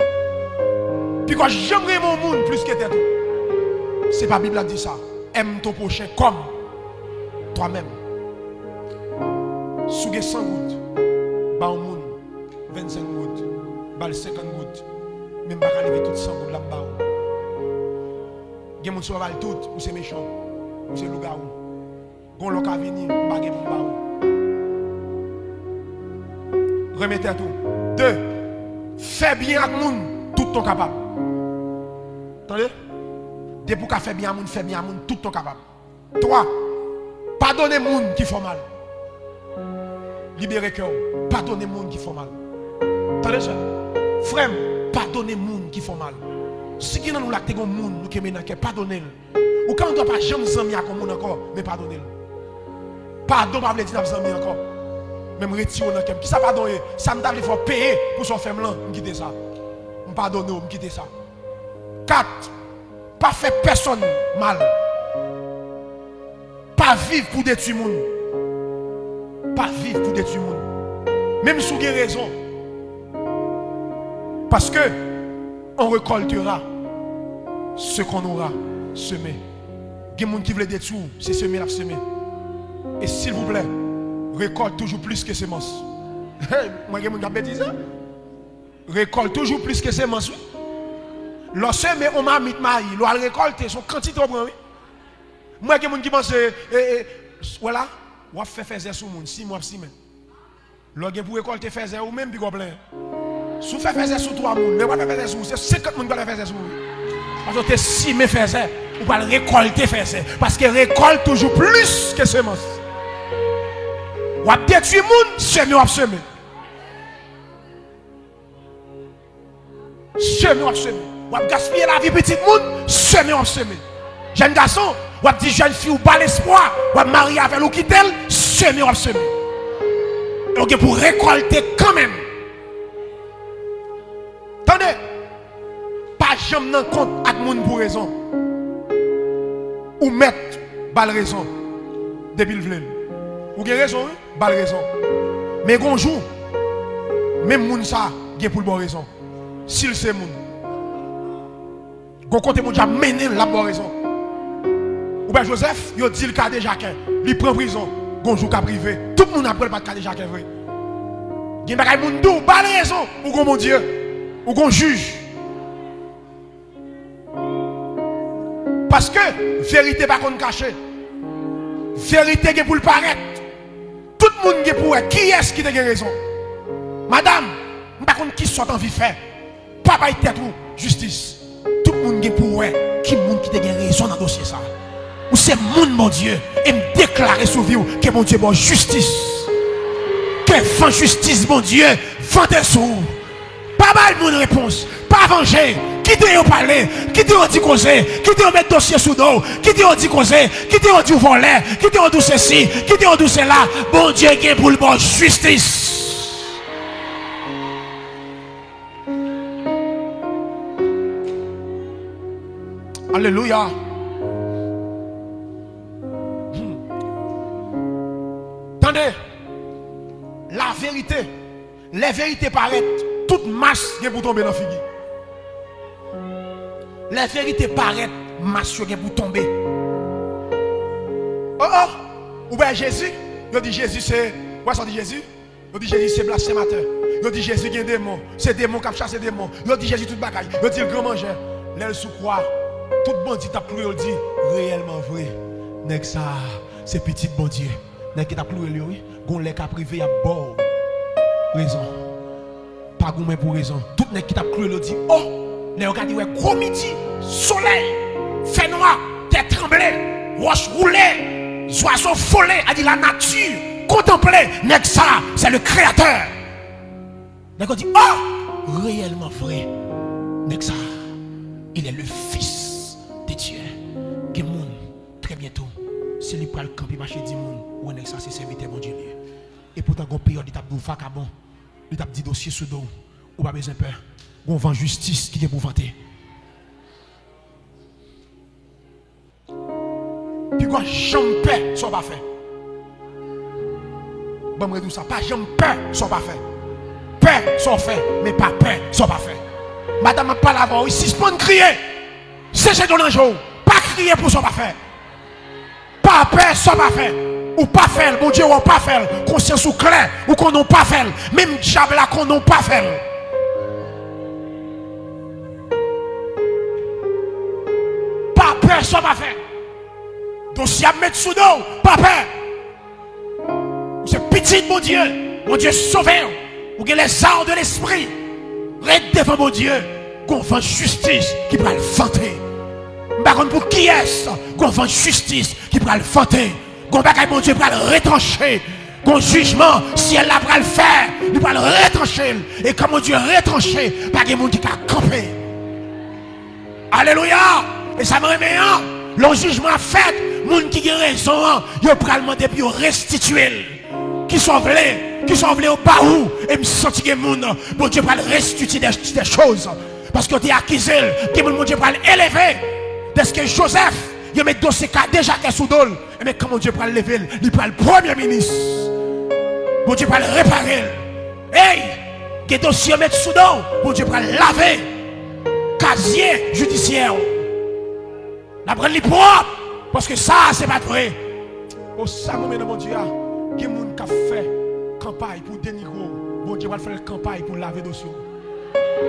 Piga w janm renmen yon moun plis ke tèt ou. Se pa Bib la k di sa. Aime ton prochain comme toi-même. Si w gen san goud, ba yon moun vennsenk goud, ba l senkant goud, men m pa ka leve tout san goud la m ba w. Gen moun si w pa ba l tout, ou se mechan, ou se lougawou. Gon lè w ka vini, m pa gen pou m ba w. Renmen tèt ou. De, fè byen ak moun toutan w kapab. Tande? Depi w ka fè byen a moun, fè byen a moun toutan w kapab. Twa, padone moun ki fè w mal. Libere kè w. Padone moun ki fè w mal. Tande, sè m. Frè m, padone moun ki fè w mal. Si gen nan nou la ki te gen yon moun nou kenbe nan kè, padone l. Ou ka andwa pa janm zanmi ak yon moun ankò, men padone l. Padon pa vle di n ap zanmi ankò. Men m retire w nan kè m. Kisa padon ye? Sa m ta vle fè w peye pou sa w fè m lan, m kite sa. M padone w, m kite sa. Kat, pa fè pèsonn mal. Pa viv pou detwi moun. Pa viv pou detwi moun. Menm si w gen rezon. Parce que on récoltera ce qu'on aura semé. Gen moun ki vle detwi w, se seme l ap seme. E silvouplè, récolte toujours plus que semence. Hey, mwen gen moun k ap betize. Récolte toujours plus que semence, wi. Lè w seme yon mamit mayi, lè w al rekòlte, se yon kantite w pran, wi. Mwen gen moun ki panse, e, e, wè la, w ap fè fèzè sou moun, simen w ap simen. Lè w gen pou rekòlte fèzè, ou menm pi gwo plen. Si w fè fèzè sou twa moun, men w pa fè fèzè sou ou, se senkant moun ki pral fè fèzè sou ou. Paske w te simen fèzè, ou pral rekòlte fèzè. Paske récolte toujours plus que semence. W ap detwi moun, seme w ap seme. Seme w ap seme. W ap gaspiye lavi pitit moun, seme w ap seme. Jèn gason, w ap di jèn fi w ba l espwa, w ap marye avè l ou kite l, seme w ap seme. E w gen pou rekòlte kanmenm. Tande, pa janm nan kont ak moun pou rezon. Ou mèt ba l rezon depi l vle l. Ou gen rezon, wi. Ba l rezon. Men gon jou, menm moun sa gen pou l ba w rezon. Si l se moun. Gon kote Bondye ap mennen l, l ap ba w rezon. Ou wè Jozèf, yo di l kadejakè. Li pran prizon. Gon jou k ap rive. Tout moun ap wè l pa t kadejakè vre. Gen bagay moun di w, ba l rezon. Ou gon Bondye. Ou gon jij. Paske verite pa konn kache. Verite gen pou l parèt. Tout moun gen pou wè kiyès ki te gen rezon. Madanm, m pa konn kisa w t anvi fè. Pa bay tèt ou jistis. Tout moun gen pou wè ki moun ki te gen rezon nan dosye sa. Ou se moun Bondye, e m deklare sou vi w ke Bondye ba w jistis. Ke van jistis Bondye vante sou ou. Pa bay moun repons. Pa vanje. Kite yo pale. Kite yo di koze. Kite yo met dosye sou do w. Kite yo di koze. Kite yo di w vòlè. Kite yo di w sesi. Kite yo di w sela. Bondye gen pou l ba w jistis. Alelouya. Hmm. Tande. Laverite. Lè verite parèt, tout mas gen pou tonbe nan figi. Lè verite parèt, mas yo gen pou tonbe. Oh, oh! Ou wè Jezi? Yo di Jezi se, ou wè sa yo di Jezi? Yo di Jezi se blasfematè. Yo di Jezi gen demon. Se demon k ap chase demon. Yo di Jezi tout bagay. Yo di l gran manjè. Lè l sou kwa, tout bandi t ap klouwe yo, l di, reyèlman vre, nèg sa a, se pitit Bondye. Nèg ki t ap klouwe l yo, wi. Gon lè k ap rive, y ap ba w rezon. Pa goumen pou rezon. Tout nèg ki t ap klouwe l yo di, oh! Lè yo gade, wè gwo midi, solèy, fènwa, tè tranble, wòch woule, zwazo vole, a di lanati kontanple, nèg sa, c'est le créateur. Nèg yo di, oh! Reyèlman vre, nèg sa, il est le fils de Dieu. Gen moun, trè byento, se li pral kanpe mache di moun, wè nèg sa se sèvitè Bondye li ye. Epoutan gon peryòd li t ap di w vakabon, li t ap di dosye sou do w, ou pa bezwen pè. Gon van jistis ki gen pou vante. Pi gwa janm pè sa w pa fè. Ban m redi w sa, pa janm pè sa w pa fè. Pè sa w fè, men pa pè sa w pa fè. Madanm, m ap pale avè w, wi, sispann kriye. Seche dlo nan je w. Pa kriye pou sa w pa fè. Pa pè sa w pa fè. Ou pa fè l, Bondye wè w pa fè l. Konsyans ou klè, ou konnen w pa fè l. Menm dyab la konnen w pa fè l. Pa pè sa w pa fè. Dosye ap met sou do w, pa pè. Ou se pitit Bondye. Bondye sove w. Ou gen lèzam de lespri. Ret devan Bondye. Gon van jistis ki pral vante. M pa konn pou kiyès gon van jistis ki pral vante. Gon bagay Bondye pral retranche. Gon jijman syèl la pral fè. Li pral retranche l. E kan Bondye retranche, pa gen moun ki ka kanpe. Alelouya! E sa m renmen an, lè yon jijman ap fèt, moun ki gen rezon an, yo pral mande pou yo restitye l. Kisa w vle? Kisa w vle yo ba ou? E m santi gen moun, Bondye pral restitye de, de choz. Paske yo te akize l, gen moun Bondye pral eleve. Dèske Jozèf, yo met dosye kadejakè sou do l. Ebyen, kan Bondye pral leve l, li pral premye minis. Bondye pral repare l. Ey! Gen dosye w met sou do w, Bondye pral lave kazye jidisyè w. L ap rann li pwòp, paske sa a se pa t vre. O, sa m renmen nan Bondye a, gen moun k ap fè kanpay pou denigre w, Bondye pral fè l kanpay pou lave dosye w.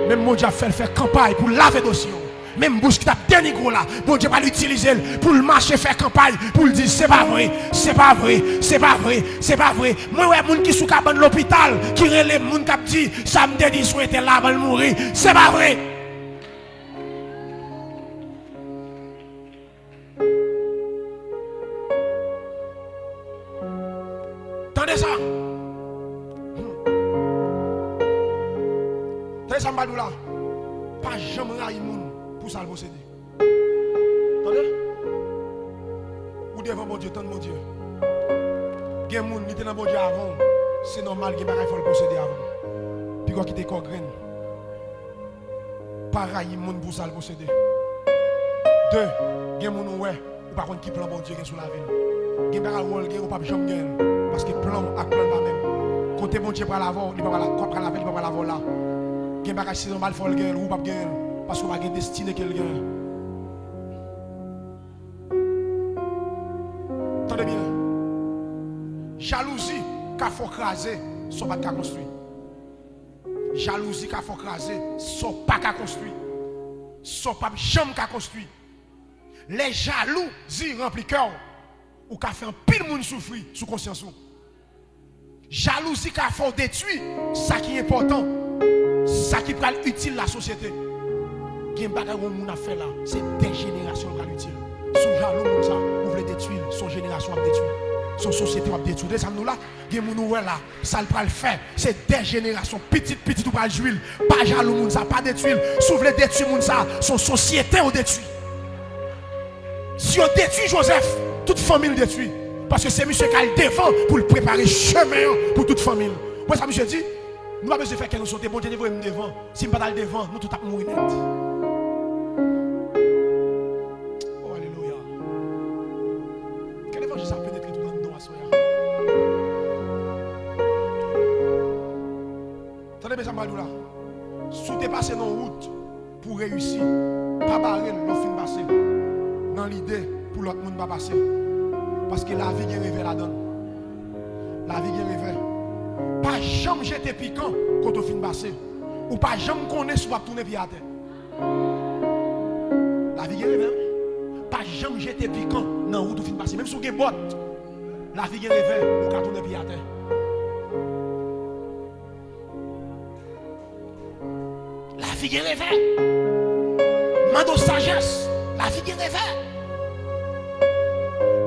Menm Bondye ap fè l fè kanpay pou lave dosye w. Menm bouch ki t ap denigre w la, Bondye pral itilize l pou l mache fè kanpay, pou l di, se pa vre, se pa vre, se pa vre, se pa vre. Mwen wè moun ki sou kabann lopital, ki rele moun k ap di, sa m te di sou entèl la avan l mouri, se pa vre. Tande sa. Hmm. Tande sa m pral di w la. Pa janm rayi moun pou sa l posede. Tande. Ou devan Bondye, tann Bondye. Gen moun, li te nan Bondye avan w. Se nòmal, gen bagay fò l posede avan w. Piga w kite kò grenn. Pa rayi moun pou sa l posede. De, gen moun ou wè, ou pa konn ki plan Bondye gen sou lavi l. Gen bagay ou wè l gen, ou p ap janm genyen l. Paske plan w ak plan l pa menm. Kote Bondye pral avè w, li pa pral, pral avè l, li pa pral avè w la. Gen bagay se nòmal fò l genyen l, ou p ap genyen l. Paske w pa gen destine ke l genyen. Tande byen. Jalouzi ka fè w kraze sa w pa t ka konstwi. Jalouzi ka fè w kraze sa w pa ka konstwi, sa w p ap janm ka konstwi. Lè jalouzi ranpli kè w, ou ka fè anpil moun soufri sou konsyans ou. Jalouzi ka fè w detwi sa ki enpòtan, sa ki pral itil lasosyete. Gen bagay yon moun ap fè la, se dè jenerasyon l pral itil. Si w jalou moun sa, ou vle detwi l, se yon jenerasyon w ap detwi. Se yon sosyete w ap detwi. Tande sa m di w la, gen moun ou wè la, sa l pral fè, se dè jenerasyon, pitit pitit ou pral jwi l. Pa jalou moun sa, pa detwi l. Si w vle detwi moun sa, se yon sosyete w detwi. Si yo detwi Jozèf, tout fanmi l detwi. Paske se misye k al devan pou l prepare chemen an pou tout fanmi l. Ou wè sa misye di? Nou pa bezwen fè kè nou sote. Bondye te voye m devan. Si m pa t al devan, nou tout t ap mouri nèt. Oh, alelouya. Ke levanjil sa penetre tout anndan w aswè a. Tande byen sa m pral di w la. Si w te pase nan yon wout pou w reyisi, pa bare l lè w fin pase, nan lide pou lòt moun pa pase. Paske lavi gen revè ladan l. Lavi gen revè. Pa janm jete pikan kote w fin pase. Ou pa janm konnen si w ap tounen pye atè. Lavi gen revè, wi. Pa janm jete pikan nan wout ou fin pase. Menm si w gen bòt, lavi gen revè, ou ka tounen pye atè. Lavi gen revè. Mande w sajès. Lavi gen revè.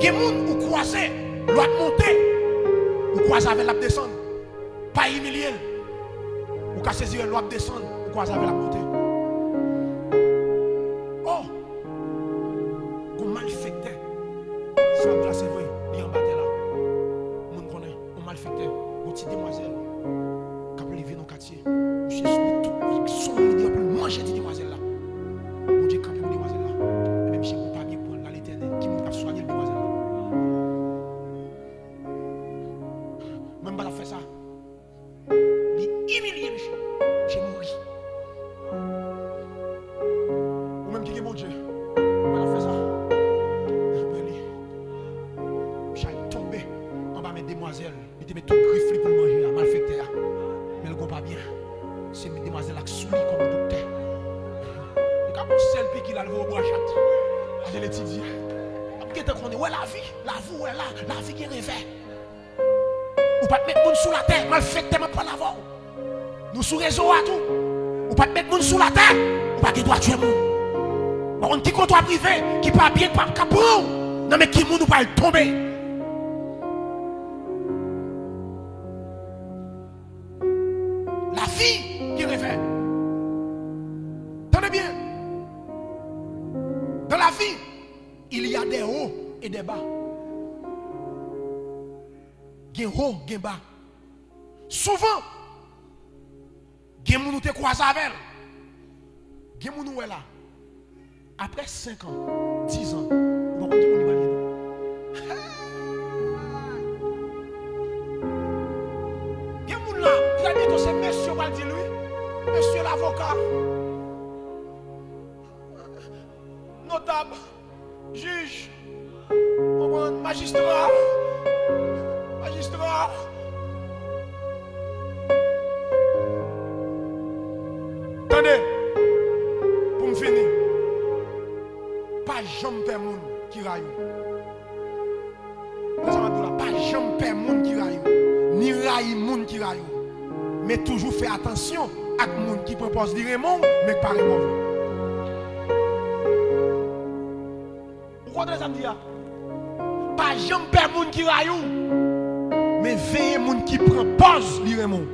Gen moun ou kwaze, lè w ap monte, ou kwaze avè l, l ap desann. Pa imilye l. Ou ka sezi lè w ap desann, ou kwaze avè l ap monte. Oh! Gon malfektè. Sa m di la se vre, li anba tè la. Moun konnen, yon malfektè, yon ti demwazèl k ap leve nan katye. Misye sou tout son li deyò pou l manje ti demwazèl la. Bondye kanpe pou demwazèl la. Ebyen misye gon pa byen pran l la, Letènèl. Ki moun k ap swanye l, demwazèl la? Mwen m pa t ap fè sa. Li imilye misye. Misye mouri. Ou menm ki gen Bondye, ou pa t ap fè sa. Pran li. Misye al tonbe anba men demwazèl. Li te met tout grif li pou l manje a, malfektè a. Men l gon pa byen. Se demwazèl la k sou li kòm doktè. Li ka pran sèl piki l al voye w bwa chat. Al etidye. Ap gentan konnen, wè lavi, lavi w wè la, lavi gen revè. Ou pa t met moun sou latè, malfektè m ap pale avè w. Nou sou rezo a tou. Ou pa t met moun sou latè, ou pa gen dwa tiye moun. Ou pa konn ki kote w ap rive, ki pa byen k ap ka pran w, nan men ki moun ou pral tonbe. Lavi gen revè. Tande byen. Dans la vie, il y a des hauts et des bas. Gen wo, gen ba. Souvan, gen moun ou te kwaze avè l. Gen moun ou wè la. Apre senk an, diz an, ou pa konn ki moun li pral ye non. Gen moun la, trè byento se Avoka, notab, jij, konprann, majistra, majistra. Tande, pou m fini, pa janm pè moun ki rayi w. Sa m ap di w la, pa janm pè moun ki rayi w, ni rayi moun ki rayi w. Men toujou fè atansyon ak moun ki pran pòz li renmen w, men k pa renmen w vre. Ou konprann sa m di a? Pa janm pè moun ki rayi w, men veye moun ki pran pòz li renmen w.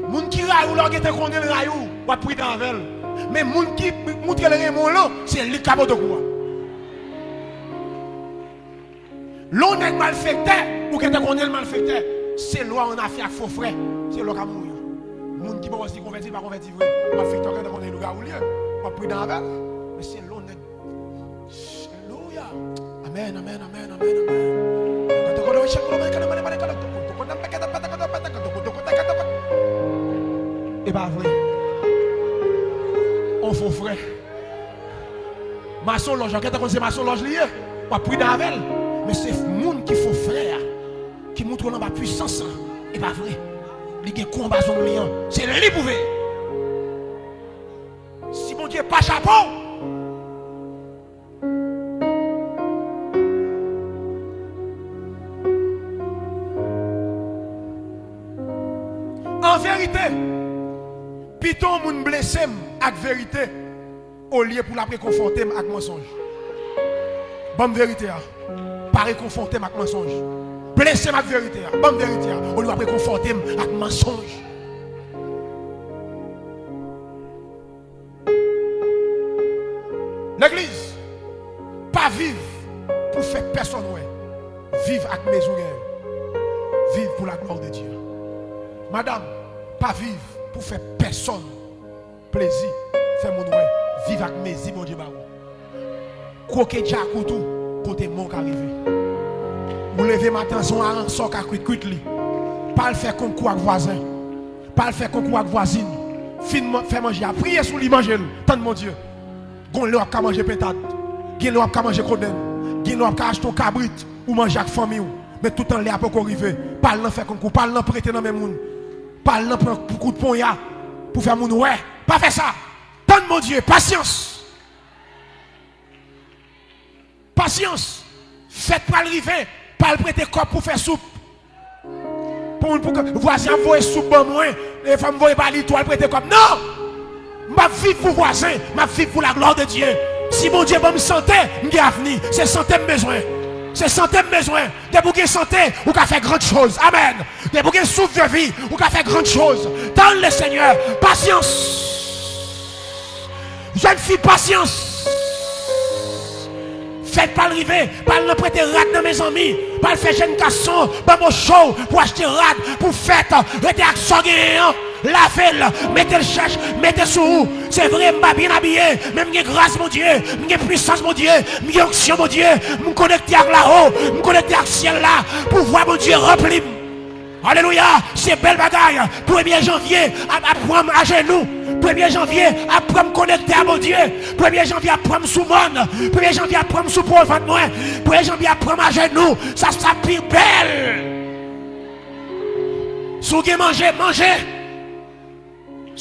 Moun ki rayi w, lè w gentan konnen l rayi w, w ap pridan avè l. Men moun ki moutre l renmen w lan, se li k ka pote kou a. Lè w nèg malfektè, ou gentan konnen l malfektè. Se lè w annafè ak fo frè, se lè w ka mouri an. Moun ki pa wè si konvèti, pa konvèti vre. Malfektè, w gentan konnen lougawou l ye. W ap pridan avè l. Men se lè w nèg. Alelouya. Amèn, amèn, amèn, amèn, amèn. E pa vre. On fo frè. Masonlòj, ou gentan konn se masonlòj li ye. W ap pridan avè l. Men se moun ki fo frè a, ki moutre w l anba pwisans lan. E pa vre. Li gen kou anba zong li an. Se li pou veye. Si Bondye pa chapo w, an verite, pito yon moun blese m ak verite, olye pou l ap rekonfòte m ak mansonj. Ban m verite a. Pa rekonfòte m ak mansonj. Blese m ak verite a. Ban m verite a. Olye w ap rekonfòte m ak mansonj. Legliz, pa viv pou fè pèsonn wè. Viv ak mezi w genyen. Viv pour la gloire de Dieu. Madanm, pa viv pou fè pèsonn plezi, fè moun wè. Viv ak mezi Bondye ba ou. Kwoke djakout ou kote men w ka rive. Ou leve maten an, se yon aransò w ka kwit kwit li. Pa al fè konkou ak vwazen. Pa al fè konkou ak vwazin. Fin man- fè manje a, priye sou li, manje l. Tann Bondye. Gon lè w ap ka manje pentad. Gen lè w ap ka manje kodenn. Gen lè w ap ka achte yon kabrit ou manje ak fanmi w. Men toutan lè a poko rive. Pa al nan fè konkou, pa al nan prete nan men moun. Pa al nan pran kout ponya pou fè moun wè. Pa fè sa. Tann Bondye, pasyans. Pasyans. Fèt pral rive, pa al prete kòb pou fè soup. Pou moun, pou vwazen ap voye soup ban mwen, e fò m voye ba li tou, al prete kòb. Non! M p ap viv pou vwazen, m ap viv pou la gloire de Dieu. Si Bondye ban m sante, m gen avni. Se sante m bezwen. Se sante m bezwen. Depi w gen sante, ou ka fè grand chose. Amèn. Depi w gen souffle de vie, ou ka fè grand chose. Tann le Seigneur. Pasyans. Jèn fi, pasyans. Fèt pral rive, pa al nan prete rad nan men zanmi, pa al fè jèn gason banboche w pou achte rad pou fèt. Rete ak sa w genyen an, lave l, mete l chèch, mete sou ou. Se vre, m pa byen abiye, men m gen gras Bondye, m gen pwisans Bondye, m gen onksyon Bondye, m konekte ak lawo, m konekte ak syèl la. Pouvwa Bondye ranpli m. Alelouya! Se bèl bagay. Premye janvye ap, ap pran m ajenou. Premye janvye ap pran m konekte a Bondye. Premye janvye ap pran m sou mòn. Premye janvye ap pran m sou po vant mwen. Premye janvye ap pran m ajenou. Sa, sa pi bèl. Si w gen manje, manje.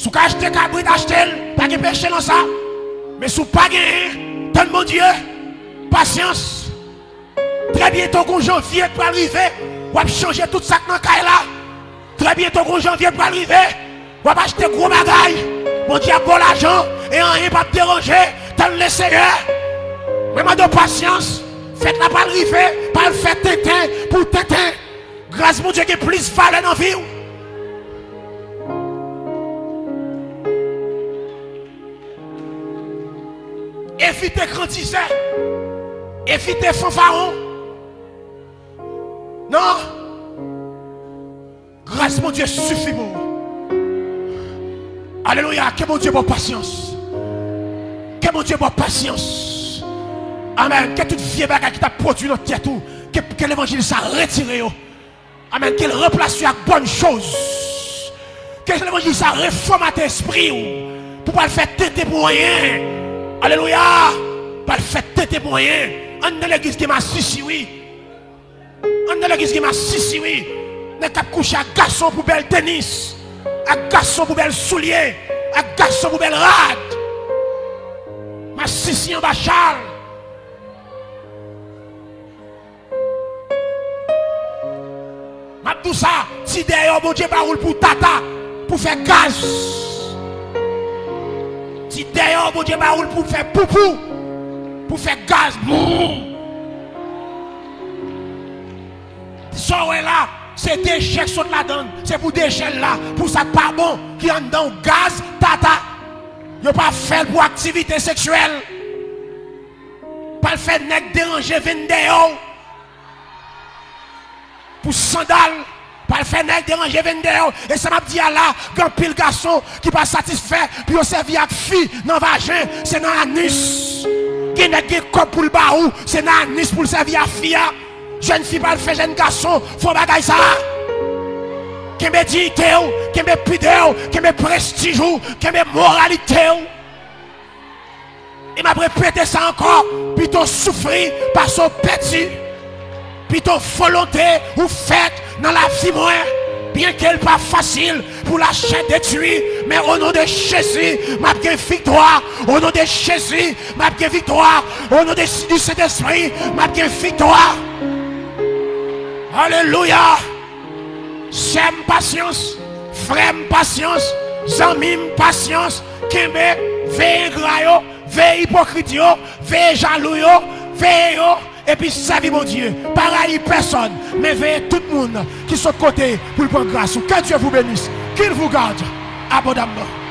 Si w ka achte kabrit, achte l. Pa gen peche nan sa. Men si w pa genyen, tann Bondye. Pasyans. Trè byento, gon janvye k pral rive, w ap chanje tout sa k nan kay la. Trè byento, gon janvye k pral rive, w ap achte gwo bagay. Bondye ap ba w lajan, e anyen p ap deranje. Tann Leseyè. Mwen mande w pasyans. Fèt la pral rive, pa al fè tenten pou tenten. Gras Bondye gen plis valè nan vi w. Evite grandizè. Evite fanfaron. Non. Gras Bondye sifi pou ou. Alelouya. Ke Bondye ba w pasyans. Ke Bondye ba w pasyans. Amèn. Ke tout vye bagay ki t ap pwodui nan tèt ou, ke, ke levanjil sa retire yo. Amèn. Ke l ranplase yo ak bòn choz. Ke levanjil sa refòmate espri w pou pral fè tenten pou anyen. Alelouya! Pral fè tenten pou anyen. Anndan legliz gen masisi, wi. Anndan legliz gen masisi, wi. Nèg k ap kouche ak gason pou bèl tenis, ak gason pou bèl soulye, ak gason pou bèl rad. Masisi anba chal. M ap di w sa, ti dèyè w Bondye ba ou l pou tata, pou fè gaz. Ti dèyè w Bondye ba ou l pou fè poupou, pou fè gaz. Boum! Sa w wè la, se dechè k sot ladan l, se pou dechè l la, pou sa k pa bon ki anndan w, gaz, tata. Yo pa fè l pou aktivite seksyèl. Pral fè nèg deranje venn dèyè w pou sandal. Pral fè nèg deranje venn dèyè w. E sa m ap di a la, gen anpil gason ki pa satisfè pou yo sèvi ak fi nan vajen, se nan anis. Gen nèg gen kòb pou l ba ou, se nan anis pou l sèvi ak fi a. Jèn fi pral fè jèn gason fè yon bagay sa. Kenbe diyite w, kenbe pidè w, kenbe prestij ou, kenbe moralite w. E m ap repete sa ankò, pito w soufri pase w pèdi. Pito volonte ou fèt nan lavi mwen, byenke l pa fasil pou lachè detwi, men o non de Jezi, m ap gen viktwa. O non de Jezi, m ap gen viktwa. O non de, di Sentespri, m ap gen viktwa. Alelouya! Sè m, pasyans. Frè m, pasyans. Zanmi m, pasyans. Kenbe, veye engra yo, veye ipokrit yo, veye jalou yo, veye yo, epi sèvi Bondye. Pa rayi pèsòn, men veye tout moun ki sot kote pou l pran gras ou. Que Dieu vous bénisse, qu'il vous garde abondamment.